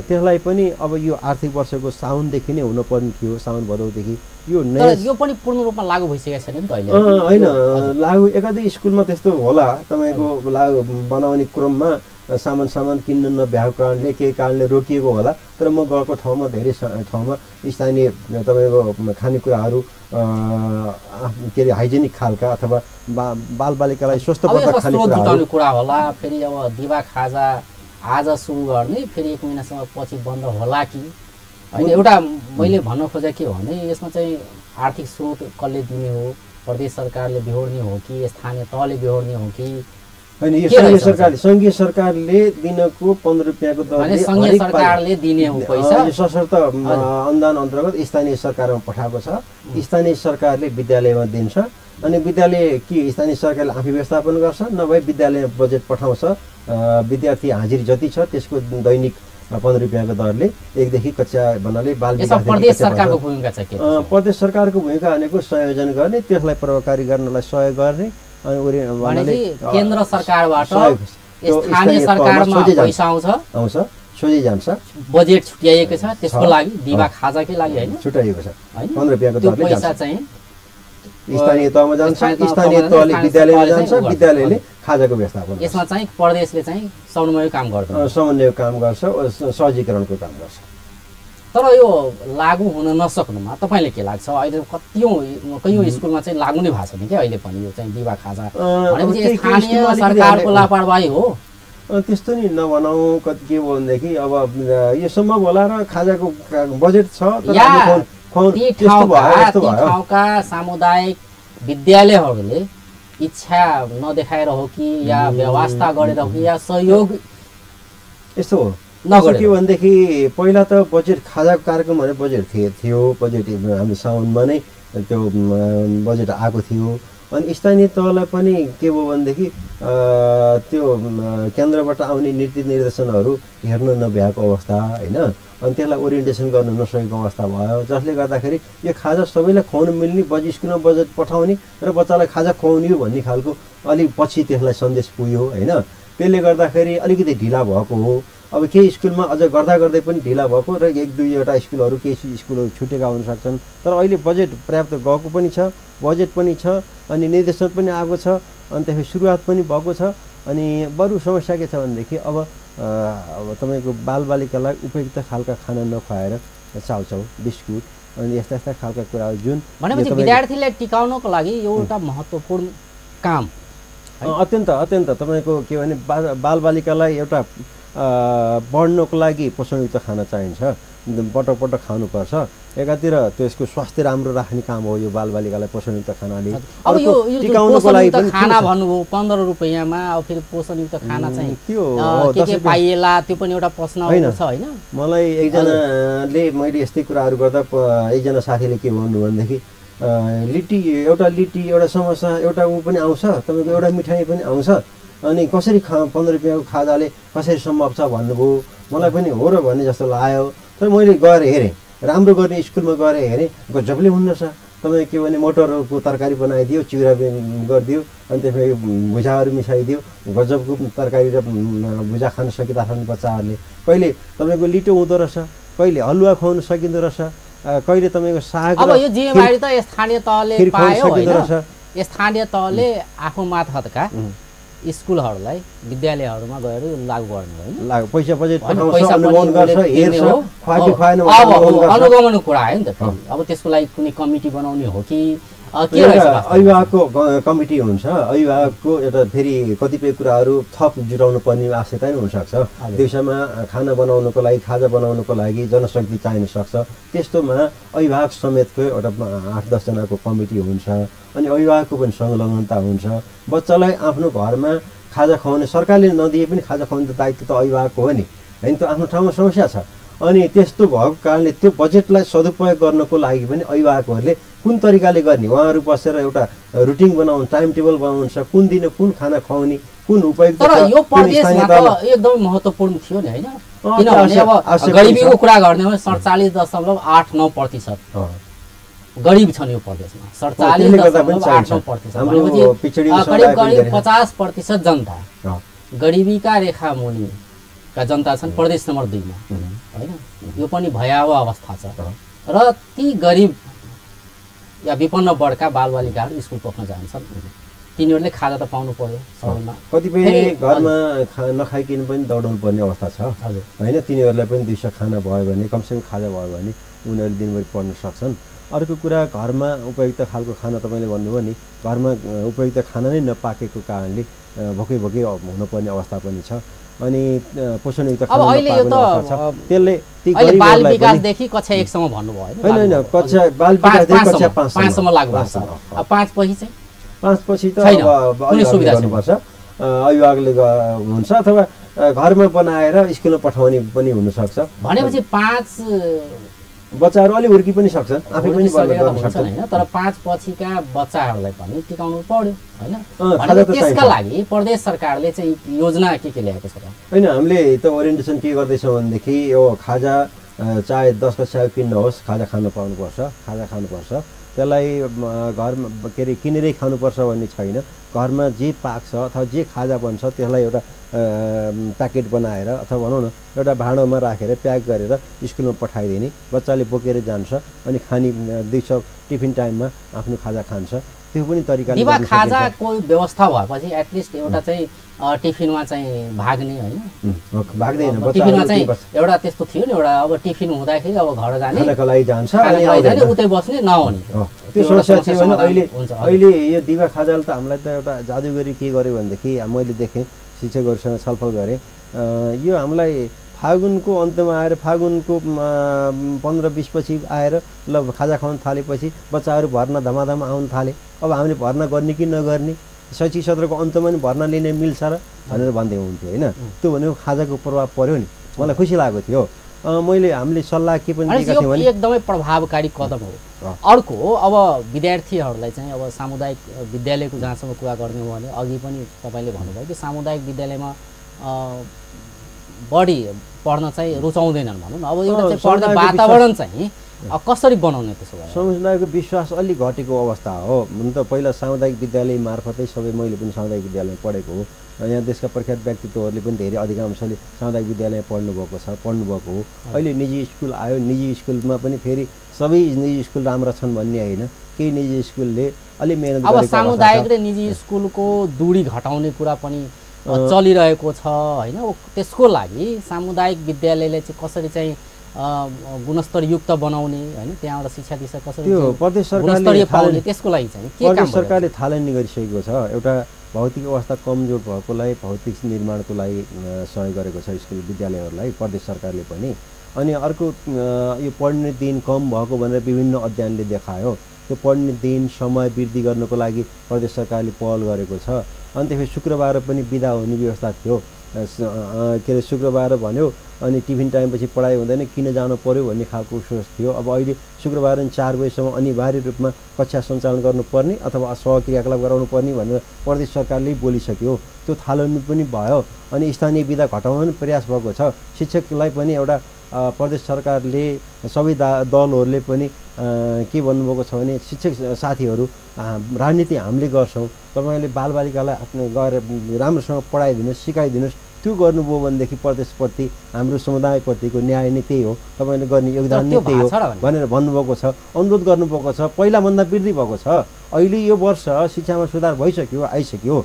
त्यसलाई पनि अब यो आर्थिक वर्षको साउनदेखि नै हुनुपर्ने थियो, साउन भदौदेखि। यो पनि पूर्ण रूपमा लागू भइसकेको छैन नि त अहिले? होइन, लागू एकाधिक स्कुलमा त्यस्तो होला तपाईँको लागू बनाउने क्रममा सामान किन्न नभ्याएको कारणले केही कारणले रोकिएको होला। तर म गएको ठाउँमा धेरै ठाउँमा स्थानीय तपाईँको खानेकुराहरू के अरे हाइजेनिक खालका अथवा बालबालिकालाई स्वस्थवर्धक खानेकुराहरू कुरा होला। फेरि अब दिवा खाजा आज सुरु गर्ने फेरि 1 महिनासम्म पछि बन्द होला कि होइन? एउटा मैले भन्न खोजेको के भने यसमा चाहिँ आर्थिक स्रोत कसले दिने हो? प्रदेश सरकारले बिहोर्ने हो कि स्थानीय तहले बिहोर्ने हो कि होइन? यो सङ्घीय सरकारले दिनको 15 रुपियाँको दरले सङ्घीय सरकारले दिने हो पैसा सशर्त अनुदान अन्तर्गत स्थानीय सरकारमा पठाएको छ। स्थानीय सरकारले विद्यालयमा दिन्छ अनि विद्यालय कि स्थानीय सरकारले आफै व्यवस्थापन गर्छ, नभए विद्यालय बजेट पठाउँछ। विद्यार्थी हाजिरी जति छ त्यसको दैनिक 15 रुपियाँको दरले 1देखि कक्षा भन्नाले बाल विकास। प्रदेश सरकारको भूमिका छ के? प्रदेश सरकारको भूमिका भनेको संयोजन गर्ने, त्यसलाई प्रभावकारी गर्नलाई सहयोग गर्ने अनि केन्द्र सरकारबाट स्थानीय सरकारमा पैसा आउँछ, सोझै जान्छ। बजेट छुट्याइएको छ त्यसको लागि, दिवा खाजाकै लागि होइन, छुट्याइएको छ। 15 रुपियाँको दरले पैसा चाहिँ स्थानीय तहमा जान्छ, स्थानीय तहले विद्यालयमा जान्छ, विद्यालयले खाजाको व्यवस्थापन। यसमा चाहिँ प्रदेशले चाहिँ समन्वय काम गर्छ, सहजीकरणको काम गर्छ। तर यो लागू हुन नसक्नुमा तपाईँले के लाग्छ? अहिले कयौँ स्कुलमा चाहिँ लागू नै भएको छैन क्या अहिले पनि यो चाहिँ दिवा खाजा भनेपछि स्थानीय सरकारको लापरवाही हो? त्यस्तो नि नभनौँ। के हो भनेदेखि अब यो सम्भव होला र खाजाको बजेट छ तर ठाउँका सामुदायिक विद्यालयहरूले इच्छा नदेखाएर हो कि या व्यवस्था गरेर हो कि या सहयोग यस्तो हो नगरे? के भनेदेखि पहिला त बजेट खाजाको कार्यक्रम भनेर बजेट थियो, बजेट हामी साउनमा नै त्यो बजेट आएको थियो। अनि स्थानीय तहलाई पनि के भयो भनेदेखि त्यो केन्द्रबाट आउने नीति निर्देशनहरू हेर्न नभ्याएको अवस्था होइन। अनि त्यसलाई ओरिएन्टेसन गर्न नसकेको अवस्था भयो, जसले गर्दाखेरि यो खाजा सबैलाई खुवाउनु मिल्ने, स्कुलमा बजेट पठाउने र बच्चालाई खाजा खुवाउने भन्ने खालको अलि पछि त्यसलाई सन्देश पुग्यो होइन। त्यसले गर्दाखेरि अलिकति ढिला भएको हो। अब केही स्कुलमा अझ गर्दै पनि ढिला भएको र 1-2वटा स्कुलहरू केही स्कुलहरू छुटेका हुन सक्छन्। तर अहिले बजेट पर्याप्त गएको पनि छ, बजेट पनि छ, अनि निर्देशन पनि आएको छ, अनि त्यसपछि सुरुवात पनि भएको छ। अनि बरु समस्या के छ भनेदेखि अब तपाईँको बालबालिकालाई उपयुक्त खालका खाना नखुवाएर चाउचाउ, बिस्कुट अनि यस्ता खालका कुराहरू जुन भनेपछि विद्यार्थीलाई टिकाउनको लागि एउटा महत्त्वपूर्ण काम अत्यन्त तपाईँको के भने बालबालिकालाई एउटा बढ्नको लागि पोषणयुक्त खाना चाहिन्छ, पटक खानुपर्छ। एकातिर त्यसको स्वास्थ्य राम्रो राख्ने काम हो यो बालबालिकालाई पोषणयुक्त खानाले। अब यो टिकाउनको लागि पनि खाना भन्नुभयो 15 रुपियाँमा, अब फेरि पोषणयुक्त खाना चाहिँ त्यो के पाइएला त्यो पनि एउटा प्रश्न छ होइन? मलाई एकजनाले मैले यस्तै कुराहरू गर्दा एकजना साथीले के भन्नु भनेदेखि लिट्टी एउटा समोसा एउटा पनि आउँछ, तपाईँको एउटा मिठाई पनि आउँछ, अनि कसरी 15 रुपियाँको खाजाले कसरी सम्भव छ भन्नुभयो। मलाई पनि हो र भन्ने जस्तो लाग्यो। तर मैले गएर हेरेँ राम्रो गर्ने स्कुलमा गएर हेरेँ गजबले हुन्न रहेछ। तपाईँ के भने मटरको तरकारी बनाइदियो, चिउरा गरिदियो, अनि त्यसपछि भुजाहरू मिसाइदियो, गजबको तरकारी र भुजा खान सकिरहेछन् बच्चाहरूले। कहिले तपाईँको लिटो हुँदो रहेछ, कहिले हलुवा खुवाउनु सकिँदो रहेछ, कहिले तपाईँको साग अब यो जिम्मेवारी त स्थानीय तहले पायो हैन। स्थानीय तहले आफू मार्फतका स्कुलहरूलाई विद्यालयहरूमा गएर लागू गर्ने होइन, पैसा बजेट पैसा अनुगमन गर्छ, हेर्छ, खुवाकी खुवाएन अनुगमनको कुरा आयो नि त। अब त्यसको लागि कुनै कमिटी बनाउने हो कि के रहेछ? अभिभावकको कमिटी हुन्छ, अभिभावकको एउटा फेरि कतिपय कुराहरू थप जुटाउनु पर्ने आवश्यकता पनि हुनसक्छ। दिउँसोमा खाना बनाउनुको लागि, खाजा बनाउनुको लागि जनशक्ति चाहिन सक्छ। त्यस्तोमा अभिभावक समेतको एउटा 8-10 जनाको कमिटी हुन्छ, अनि अभिभावकको पनि संलग्नता हुन्छ। बच्चालाई आफ्नो घरमा खाजा खुवाउने, सरकारले नदिए पनि खाजा खुवाउने दायित्व त अभिभावकको हो नि होइन त। आफ्नो ठाउँमा समस्या छ, अनि त्यस्तो भएको कारणले त्यो बजेटलाई सदुपयोग गर्नको लागि पनि अभिभावकहरूले कुन तरिकाले गर्ने, उहाँहरू बसेर एउटा रुटिन बनाउनु, टाइम टेबल बनाउनु छ, कुन दिन कुन खाना खुवाउने, कुन उपयुक्त। तर यो प्रदेशमा त एकदमै महत्त्वपूर्ण थियो नि होइन, किनभने अब गरिबीको कुरा गर्ने हो 47.89% गरिब छन् यो प्रदेशमा। 47.89% भनेपछि करिब 50% जनता गरिबीका रेखा मुनिका जनता छन् प्रदेश नम्बर 2 मा होइन। यो पनि भयावह अवस्था छ र ती गरिब या विपन्न वर्गका बालबालिकाहरू स्कुल पढ्न जान्छन्, तिनीहरूले खाजा त पाउनु पर्यो सबैमा। कतिपय घरमा नखाइकन पनि दौडाउनु पर्ने अवस्था छ होइन। तिनीहरूलाई पनि दिउँसो खाना भयो भने, कमसेकम खाजा भयो भने उनीहरूले दिनभरि पढ्न सक्छन्। अर्को कुरा, घरमा उपयुक्त खालको खाना तपाईँले भन्नुभयो नि, घरमा उपयुक्त खाना नै नपाकेको कारणले भोकै भोकै हुनुपर्ने अवस्था पनि छ। अनि पोषणयुक्त खाना त्यसले बाल विकासदेखि कक्षा 1 सम्म भन्नुभयो होइन, कक्षा बाल विकासदेखि कक्षा 5 सम्म लागू भएको छ। अब 5 पछि चाहिँ 5 पछि त गर्नुपर्छ, अभिभावकले हुन्छ, अथवा घरमा बनाएर स्कुलमा पठाउने पनि हुनसक्छ। भनेपछि 5 बच्चाहरू अलि हुर्की पनि सक्छन्, आफै पनि गर्न सक्छन् हैन। तर 5 पछिका बच्चाहरूलाई पनि टिकाउनु पर्यो हैन। त्यसका लागि प्रदेश सरकारले चाहिँ योजना के ल्याएको छ हैन। हामीले त ओरिएन्टेसन के गर्दैछौँ भनेदेखि यो खाजा चाहे 10 कक्षा किन्न होस्, खाजा खानु पाउनुपर्छ, खाजा खानुपर्छ। त्यसलाई घरमा के अरे किनेरै खानुपर्छ भन्ने छैन। घरमा जे पाक्छ अथवा जे खाजा बन्छ त्यसलाई एउटा प्याकेट बनाएर अथवा भनौँ न एउटा भाँडोमा राखेर प्याक गरेर स्कुलमा पठाइदिने, बच्चाले बोकेर जान्छ अनि खानी दिउँसो टिफिन टाइममा आफ्नो खाजा खान्छ। त्यो पनि तरिकाले खाजाको व्यवस्था भएपछि एटलिस्ट एउटा चाहिँ टिफिनमा चाहिँ भाग्ने होइन, भाग्दैन। टिफिनमा चाहिँ एउटा त्यस्तो थियो नि, एउटा अब टिफिन हुँदाखेरि अब घर जाने खानाको लागि जान्छ, उतै बस्ने नहुने त्यो समस्या थियो भने अहिले यो दिवा खाजाले त हामीलाई त एउटा जादुगरी के गर्यो भनेदेखि मैले देखेँ, शिक्षकहरूसँग छलफल गरेँ, यो हामीलाई फागुनको अन्त्यमा आएर फागुनको 15-20 पछि आएर ल खाजा खुवाउन थालेपछि बच्चाहरू भर्ना धमाधम आउन थाले। अब हामीले भर्ना गर्ने कि नगर्ने, शैक्षिक सत्रको अन्तमा पनि भर्ना लिने मिल्छ र भनेर भन्दै हुन्थ्यो होइन। त्यो भनेको खाजाको प्रभाव पर्यो नि, मलाई खुसी लागेको थियो। हामीले सल्लाह के पनि दिएका थियौँ भने एकदमै प्रभावकारी कदम हो। अर्को अब विद्यार्थीहरूलाई चाहिँ अब सामुदायिक विद्यालयको जहाँसम्म कुरा गर्ने हो भने अघि पनि तपाईँले भन्नुभयो कि सामुदायिक विद्यालयमा बढी पढ्न चाहिँ रुचाउँदैनन् भनौँ न। अब एउटा चाहिँ पढ्ने वातावरण चाहिँ कसरी बनाउने त्यसो भए? समुदायको विश्वास अलि घटेको अवस्था हो। हुन त पहिला सामुदायिक विद्यालय मार्फतै सबै, मैले पनि सामुदायिक विद्यालयमा पढेको हो। यहाँ देशका प्रख्यात व्यक्तित्वहरूले पनि धेरै अधिकांशले सामुदायिक विद्यालय पढ्नुभएको हो। अहिले निजी स्कुल आयो, निजी स्कुलमा पनि फेरि सबै निजी स्कुल राम्रा छन् भन्ने होइन, केही निजी स्कुलले अलि मेहनत गरेको। अब सामुदायिक र निजी स्कुलको दूरी घटाउने कुरा पनि चलिरहेको छ होइन। त्यसको लागि सामुदायिक विद्यालयले चाहिँ कसरी चाहिँ गुणस्तरयुक्त बनाउने होइन, त्यहाँबाट शिक्षा दिशा कसरी त्यो प्रदेश सरकारले पाउने, त्यसको लागि चाहिँ के काम सरकारले थालनी गरिसकेको छ। एउटा भौतिक अवस्था कमजोर भएकोलाई भौतिक निर्माणको लागि सहयोग गरेको छ स्कुल विद्यालयहरूलाई प्रदेश सरकारले पनि। अनि अर्को यो पढ्ने दिन कम भएको भनेर विभिन्न अध्ययनले देखायो। त्यो पढ्ने दिन समय वृद्धि गर्नको लागि प्रदेश सरकारले पहल गरेको छ। अनि त्यसपछि शुक्रबार पनि बिदा हुने व्यवस्था थियो। के अरे शुक्रबार भन्यो अनि टिफिन टाइमपछि पढाइ हुँदैन, किन जानु पर्यो भन्ने खालको सोच थियो। अब अहिले शुक्रबार 4 बजीसम्म अनिवार्य रूपमा कक्षा सञ्चालन गर्नुपर्ने अथवा सहक्रियाकलाप गराउनु पर्ने भनेर प्रदेश सरकारले बोलिसक्यो। त्यो थालनी पनि भयो। अनि स्थानीय विधा घटाउन पनि प्रयास भएको छ। शिक्षकलाई पनि एउटा प्रदेश सरकारले सबै दलहरूले पनि के भन्नुभएको छ भने शिक्षक साथीहरू राजनीति हामीले गर्छौँ, तपाईँले बालबालिकालाई आफ्नो गएर राम्रोसँग पढाइदिनुहोस्, सिकाइदिनुहोस्, त्यो गर्नुभयो भनेदेखि प्रदेशप्रति हाम्रो समुदायप्रतिको न्याय नै त्यही हो, तपाईँले गर्ने योगदान नै त्यही हो भनेर भन्नुभएको छ, अनुरोध गर्नुभएको छ। पहिलाभन्दा वृद्धि भएको छ। अहिले यो वर्ष शिक्षामा सुधार भइसक्यो, आइसक्यो,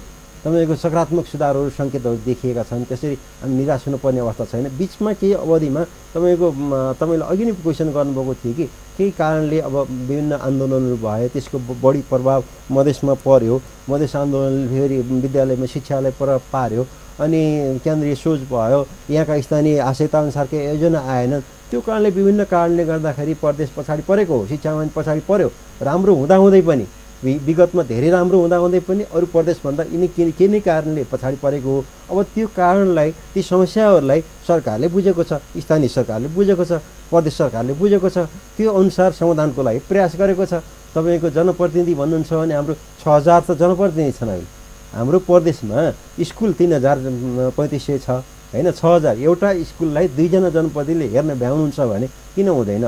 तपाईँको सकारात्मक सुधारहरू सङ्केतहरू देखिएका छन्। त्यसरी हामी निराश हुनुपर्ने अवस्था छैन। बिचमा केही अवधिमा तपाईँले अघि नै क्वेसन गर्नुभएको थियो कि केही कारणले अब विभिन्न आन्दोलनहरू भए, त्यसको बढी प्रभाव मधेसमा पर्यो, मधेस आन्दोलनले फेरि विद्यालयमा शिक्षालाई प्रभाव पार्यो, अनि केन्द्रीय सोच भयो, यहाँका स्थानीय आवश्यकताअनुसारकै योजना आएनन्। त्यो कारणले विभिन्न कारणले गर्दाखेरि प्रदेश पछाडि परेको हो, शिक्षामा पछाडि पर्यो। राम्रो हुँदाहुँदै पनि विगतमा धेरै राम्रो हुँदाहुँदै पनि अरू प्रदेशभन्दा यिनी के नै कारणले पछाडि परेको हो। अब त्यो कारणलाई, ती समस्याहरूलाई सरकारले बुझेको छ, स्थानीय सरकारले बुझेको छ, प्रदेश सरकारले बुझेको छ, त्यो अनुसार समाधानको लागि प्रयास गरेको छ। तपाईँको जनप्रतिनिधि भन्नुहुन्छ भने हाम्रो 6000 त जनप्रतिनिधि छन्। अहिले हाम्रो प्रदेशमा स्कुल 3350 छ होइन, 6000 एउटा स्कुललाई 2 जना जनप्रतिनिधिले हेर्न भ्याउनुहुन्छ भने किन हुँदैन?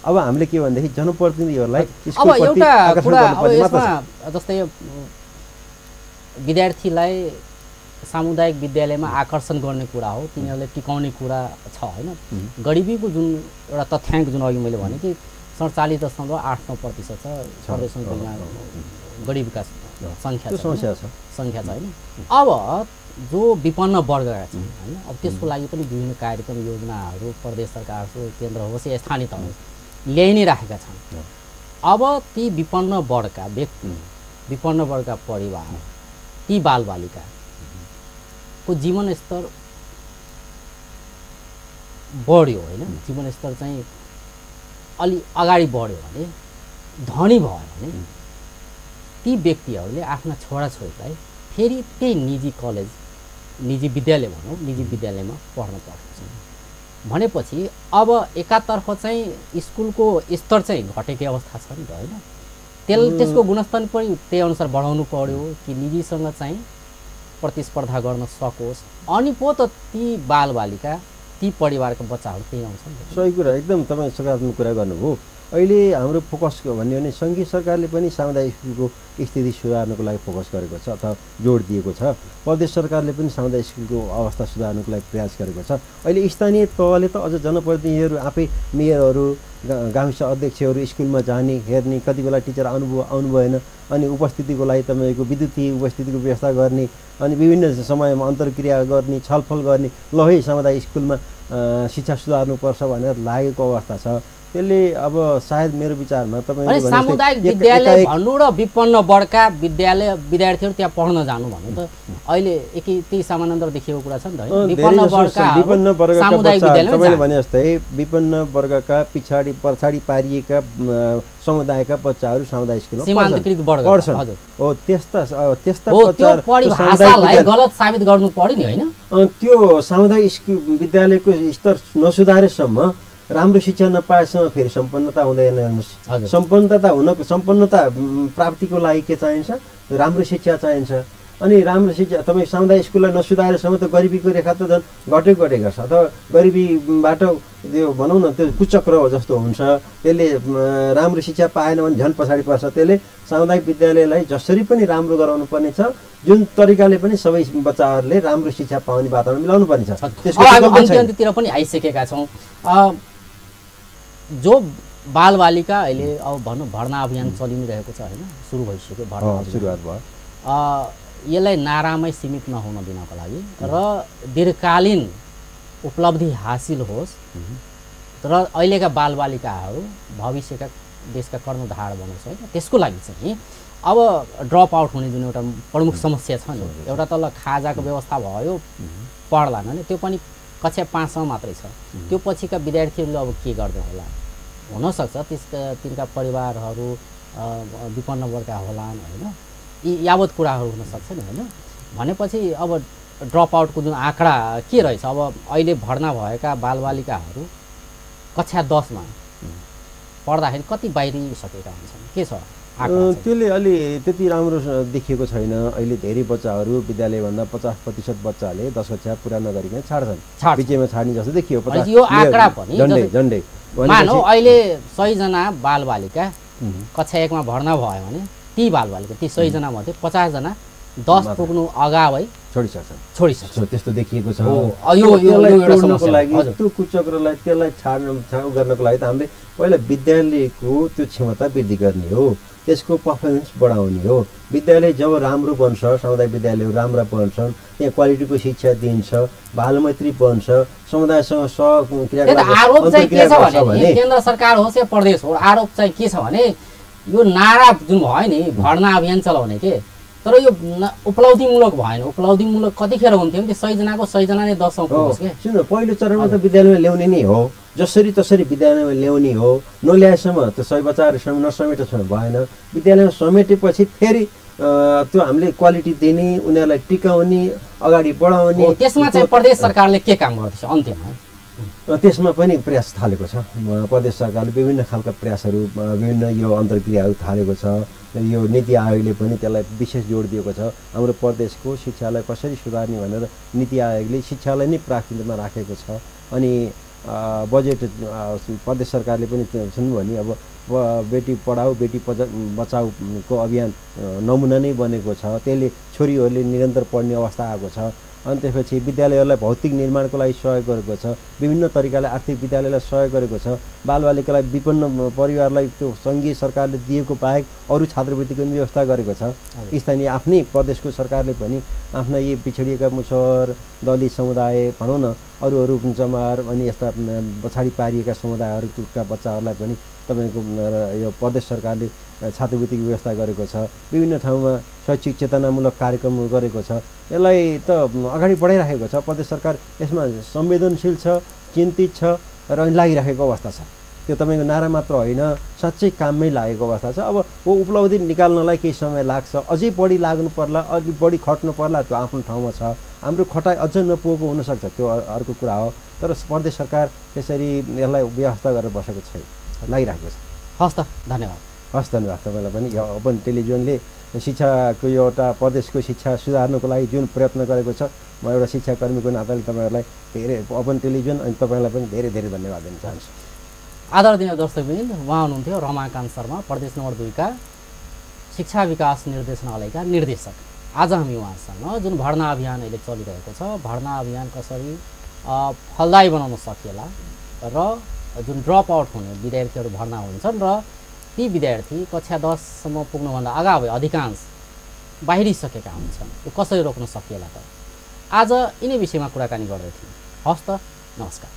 अब हामीले के भनेदेखि जनप्रतिनिधिहरूलाई अब एउटा कुरा, अब यसमा जस्तै विद्यार्थीलाई सामुदायिक विद्यालयमा आकर्षण गर्ने कुरा हो, तिनीहरूले टिकाउने कुरा छ होइन। गरिबीको जुन एउटा तथ्याङ्क जुन अघि मैले भने कि 47.89% छ प्रदेशको गरिबीका सङ्ख्या छ होइन। अब जो विपन्न वर्गका छन् होइन, अब त्यसको लागि पनि विभिन्न कार्यक्रम योजनाहरू प्रदेश सरकार होस्, केन्द्र होस् या स्थानीय तह होस् ल्याइ नै राखेका छन्। अब ती विपन्न वर्गका व्यक्ति, विपन्न वर्गका परिवार, ती बालबालिकाको जीवन स्तर बढ्यो होइन, जीवन स्तर चाहिँ अलि अगाडि बढ्यो भने, धनी भयो भने ती व्यक्तिहरूले आफ्ना छोराछोरीलाई फेरि त्यही निजी कलेज, निजी विद्यालय भनौँ, निजी विद्यालयमा पढ्न पर्छ भनेपछि अब एकातर्फ चाहिँ स्कुलको स्तर चाहिँ घटेकै अवस्था छ नि त होइन। त्यसको गुणस्तर पनि त्यही अनुसार बढाउनु पर्यो कि निजीसँग चाहिँ प्रतिस्पर्धा गर्न सकोस्, अनि पो त ती बालबालिका, ती परिवारका बच्चाहरू त्यही आउँछन्। सही कुरा, एकदम तपाईँ सकारात्मक कुरा गर्नुभयो। अहिले हाम्रो फोकस भन्यो भने सङ्घीय सरकारले पनि सामुदायिक स्कुलको स्थिति सुधार्नको लागि फोकस गरेको छ अथवा जोड दिएको छ। प्रदेश सरकारले पनि सामुदायिक स्कुलको अवस्था सुधार्नको लागि प्रयास गरेको छ। अहिले स्थानीय तहले त अझ जनप्रतिनिधिहरू आफै मेयरहरू, गाविस अध्यक्षहरू स्कुलमा जाने, हेर्ने, कति बेला टिचर आउनु भएन, अनि उपस्थितिको लागि तपाईँको विद्युतीय उपस्थितिको व्यवस्था गर्ने, अनि विभिन्न समयमा अन्तर्क्रिया गर्ने, छलफल गर्ने, ल है सामुदायिक स्कुलमा शिक्षा सुधार्नुपर्छ भनेर लागेको अवस्था छ। त्यसले अब सायद मेरो विचारमा तपाईले सामुदायिक विद्यालय भन्नु र विपन्न वर्गका विद्यार्थीहरू त्यहाँ पढ्न जानु भन्नु त अहिले त्यही समानान्तर देखिएको कुरा छ नि त। विपन्न वर्गका तपाईले भने जस्तै विपन्न वर्गका पछाडि पारिएका समुदायका बच्चाहरू सामुदायिक स्कुलमा सीमान्तकृत वर्ग पढ्छन्। हो, त्यस्ता परिभाषालाई गलत साबित गर्नु पर्यो नि हैन। त्यो सामुदायिक स्कुल विद्यालयको स्तर नसुधारेसम्म राम्रो शिक्षा नपाएसम्म फेरि सम्पन्नता हुँदैन। हेर्नुहोस्, सम्पन्नता प्राप्तिको लागि के चाहिन्छ? राम्रो शिक्षा चाहिन्छ। अनि राम्रो शिक्षा तपाईँ सामुदायिक स्कुललाई नसुधारेसम्म त गरिबीको रेखा त झन् घटेको छ, अथवा गरिबीबाट त्यो भनौँ न त्यो कुचक्र हो जस्तो हुन्छ। त्यसले राम्रो शिक्षा पाएन भने झन् पछाडि पर्छ। त्यसले सामुदायिक विद्यालयलाई जसरी पनि राम्रो गराउनु पर्ने छ, जुन तरिकाले पनि सबै बच्चाहरूले राम्रो शिक्षा पाउने वातावरण मिलाउनु पर्ने छ। त्यसको अन्त्यतिर पनि आइसकेका छौँ। जो बालबालिका अहिले अब भनौँ भर्ना अभियान चलि नै रहेको छ होइन, सुरु भइसक्यो भर्ना सुरुवात भयो। यसलाई नारामै सीमित नहुन दिनको लागि र दीर्घकालीन उपलब्धि हासिल होस् र अहिलेका बालबालिकाहरू भविष्यका देशका कर्णधार बनोस् होइन, त्यसको लागि चाहिँ अब ड्रप आउट हुने जुन एउटा प्रमुख समस्या छ नि, एउटा तल खाजाको व्यवस्था भयो पढ्लान् होइन, त्यो पनि कक्षा 5 सम्म मात्रै छ। त्यो पछिका विद्यार्थीहरूले अब के गर्दै होला? हुनसक्छ तिनका परिवारहरू विपन्न वर्गका होलान् होइन, यी यावत कुराहरू हुनसक्छ नि होइन। भनेपछि अब ड्रप आउटको जुन आँकडा के रहेछ? अब अहिले भर्ना भएका बालबालिकाहरू कक्षा 10मा पढ्दाखेरि कति बाहिरिसकेका हुन्छन्? के छ त्यसले अलि त्यति राम्रो देखिएको छैन। अहिले धेरै बच्चाहरू विद्यालयभन्दा 50% बच्चाले 10 कक्षा पुरा नगरिकन छाड्छन्, बिचैमा छाड्ने जस्तो देखियो। यो आँकडा पनि झन्डै मानौ अहिले 100 जना बालबालिका कक्षा 1 मा भर्ना भयो भने ती बालबालिका ती 100 जना मध्ये 50 जना 10 पुग्नु अगावै छोडिसक्छ त्यस्तो देखिएको छ। यो एउटा समस्याको लागि त्यो कुचक्रलाई त्यसलाई छाड्नु गर्नको लागि त हामीले पहिला विद्यालयको त्यो क्षमता वृद्धि गर्ने हो, त्यसको पर्फर्मेन्स बढाउने हो। विद्यालय जब राम्रो बन्छ, सामुदायिक विद्यालयहरू राम्रा बन्छन्, त्यहाँ क्वालिटीको शिक्षा दिन्छ, बालमैत्री बन्छ, समुदायसँग आरोप चाहिँ के छ भने केन्द्र सरकार होस् या प्रदेश हो, आरोप चाहिँ के छ भने यो नारा जुन भयो नि भर्ना अभियान चलाउने के, तर यो उपलब्धिमूलक भएन। उपलब्धिमूलक कतिखेर हुन्थ्यो भने 100 जनाको 100 जना नै 10 पुगोस् के। सुन, पहिलो चरणमा त विद्यालयमा ल्याउने नै हो, जसरी तसरी विद्यालयमा ल्याउने हो। नल्याएसम्म त 100 बच्चाहरूसँग नसमेटेसम्म भएन। विद्यालयमा समेटेपछि फेरि त्यो हामीले क्वालिटी दिने, उनीहरूलाई टिकाउने, अगाडि बढाउने। त्यसमा चाहिँ प्रदेश सरकारले के काम गर्दैछ अन्त्यमा? त्यसमा पनि प्रयास थालेको छ। प्रदेश सरकारले विभिन्न खालका प्रयासहरू, विभिन्न यो अन्तर्क्रियाहरू थालेको छ। यो नीति आयोगले पनि त्यसलाई विशेष जोड दिएको छ। हाम्रो प्रदेशको शिक्षालाई कसरी सुधार्ने भनेर नीति आयोगले शिक्षालाई नै प्राथमिकतामा राखेको छ। अनि बजेट प्रदेश सरकारले पनि सुन्नु भने अब बेटी पढाऊ बेटी बचाऊको अभियान नमुना नै बनेको छ। त्यसले छोरीहरूले निरन्तर पढ्ने अवस्था आएको छ। अनि त्यसपछि विद्यालयहरूलाई भौतिक निर्माणको लागि सहयोग गरेको छ, विभिन्न तरिकाले आर्थिक विद्यालयलाई सहयोग गरेको छ। बालबालिकालाई विपन्न परिवारलाई त्यो सङ्घीय सरकारले दिएको बाहेक अरू छात्रवृत्तिको व्यवस्था गरेको छ। स्थानीय आफ्नै प्रदेशको सरकारले पनि आफ्ना यी पिछडिएका मुसहर, दलित समुदाय भनौँ न, अरू जमार अनि यस्ता पछाडि पारिएका समुदायहरूका बच्चाहरूलाई पनि तपाईँको यो प्रदेश सरकारले छात्रवृत्तिको व्यवस्था गरेको छ। विभिन्न ठाउँमा शैक्षिक चेतनामूलक कार्यक्रमहरू गरेको छ। यसलाई त अगाडि बढाइराखेको छ। प्रदेश सरकार यसमा संवेदनशील छ, चिन्तित छ र लागिराखेको अवस्था छ। त्यो तपाईँको नारा मात्र होइन, साँच्चै काममै लागेको अवस्था छ। अब वो उपलब्धि निकाल्नलाई केही समय लाग्छ, अझै बढी लाग्नु पर्ला, अझै बढी खट्नु पर्ला, त्यो आफ्नो ठाउँमा छ। हाम्रो खटाइ अझ नपुगेको हुनसक्छ, त्यो अर्को कुरा हो। तर प्रदेश सरकार त्यसरी यसलाई व्यवस्था गरेर बसेको छैन, लागिरहेको छ। हस् त, धन्यवाद। हस्, धन्यवाद तपाईँलाई पनि। यो ओपन टेलिभिजनले शिक्षाको एउटा प्रदेशको शिक्षा सुधार्नको लागि जुन प्रयत्न गरेको छ, म एउटा शिक्षाकर्मीको नाताले तपाईँहरूलाई धेरै ओपन टेलिभिजन अनि तपाईँलाई पनि धेरै धेरै धन्यवाद दिन चाहन्छु। आदरणीय दर्शकवृन्द, उहाँ हुनुहुन्थ्यो रमाकान्त शर्मा, प्रदेश नम्बर 2 का शिक्षा विकास निर्देशनालयका निर्देशक। आज हामी उहाँसँग जुन भर्ना अभियान अहिले चलिरहेको छ, भर्ना अभियान कसरी फलदायी बनाउन सकिएला र जुन ड्रप आउट हुने विद्यार्थीहरू भर्ना हुन्छन् र ती विद्यार्थी कक्षा 10 सम्म पुग्नुभन्दा अगावै अधिकांश बाहिरिसकेका हुन्छन्, यो कसरी रोक्न सकिएला त? आज यिनै विषयमा कुराकानी गर्दै थियौँ। हस् त, नमस्कार।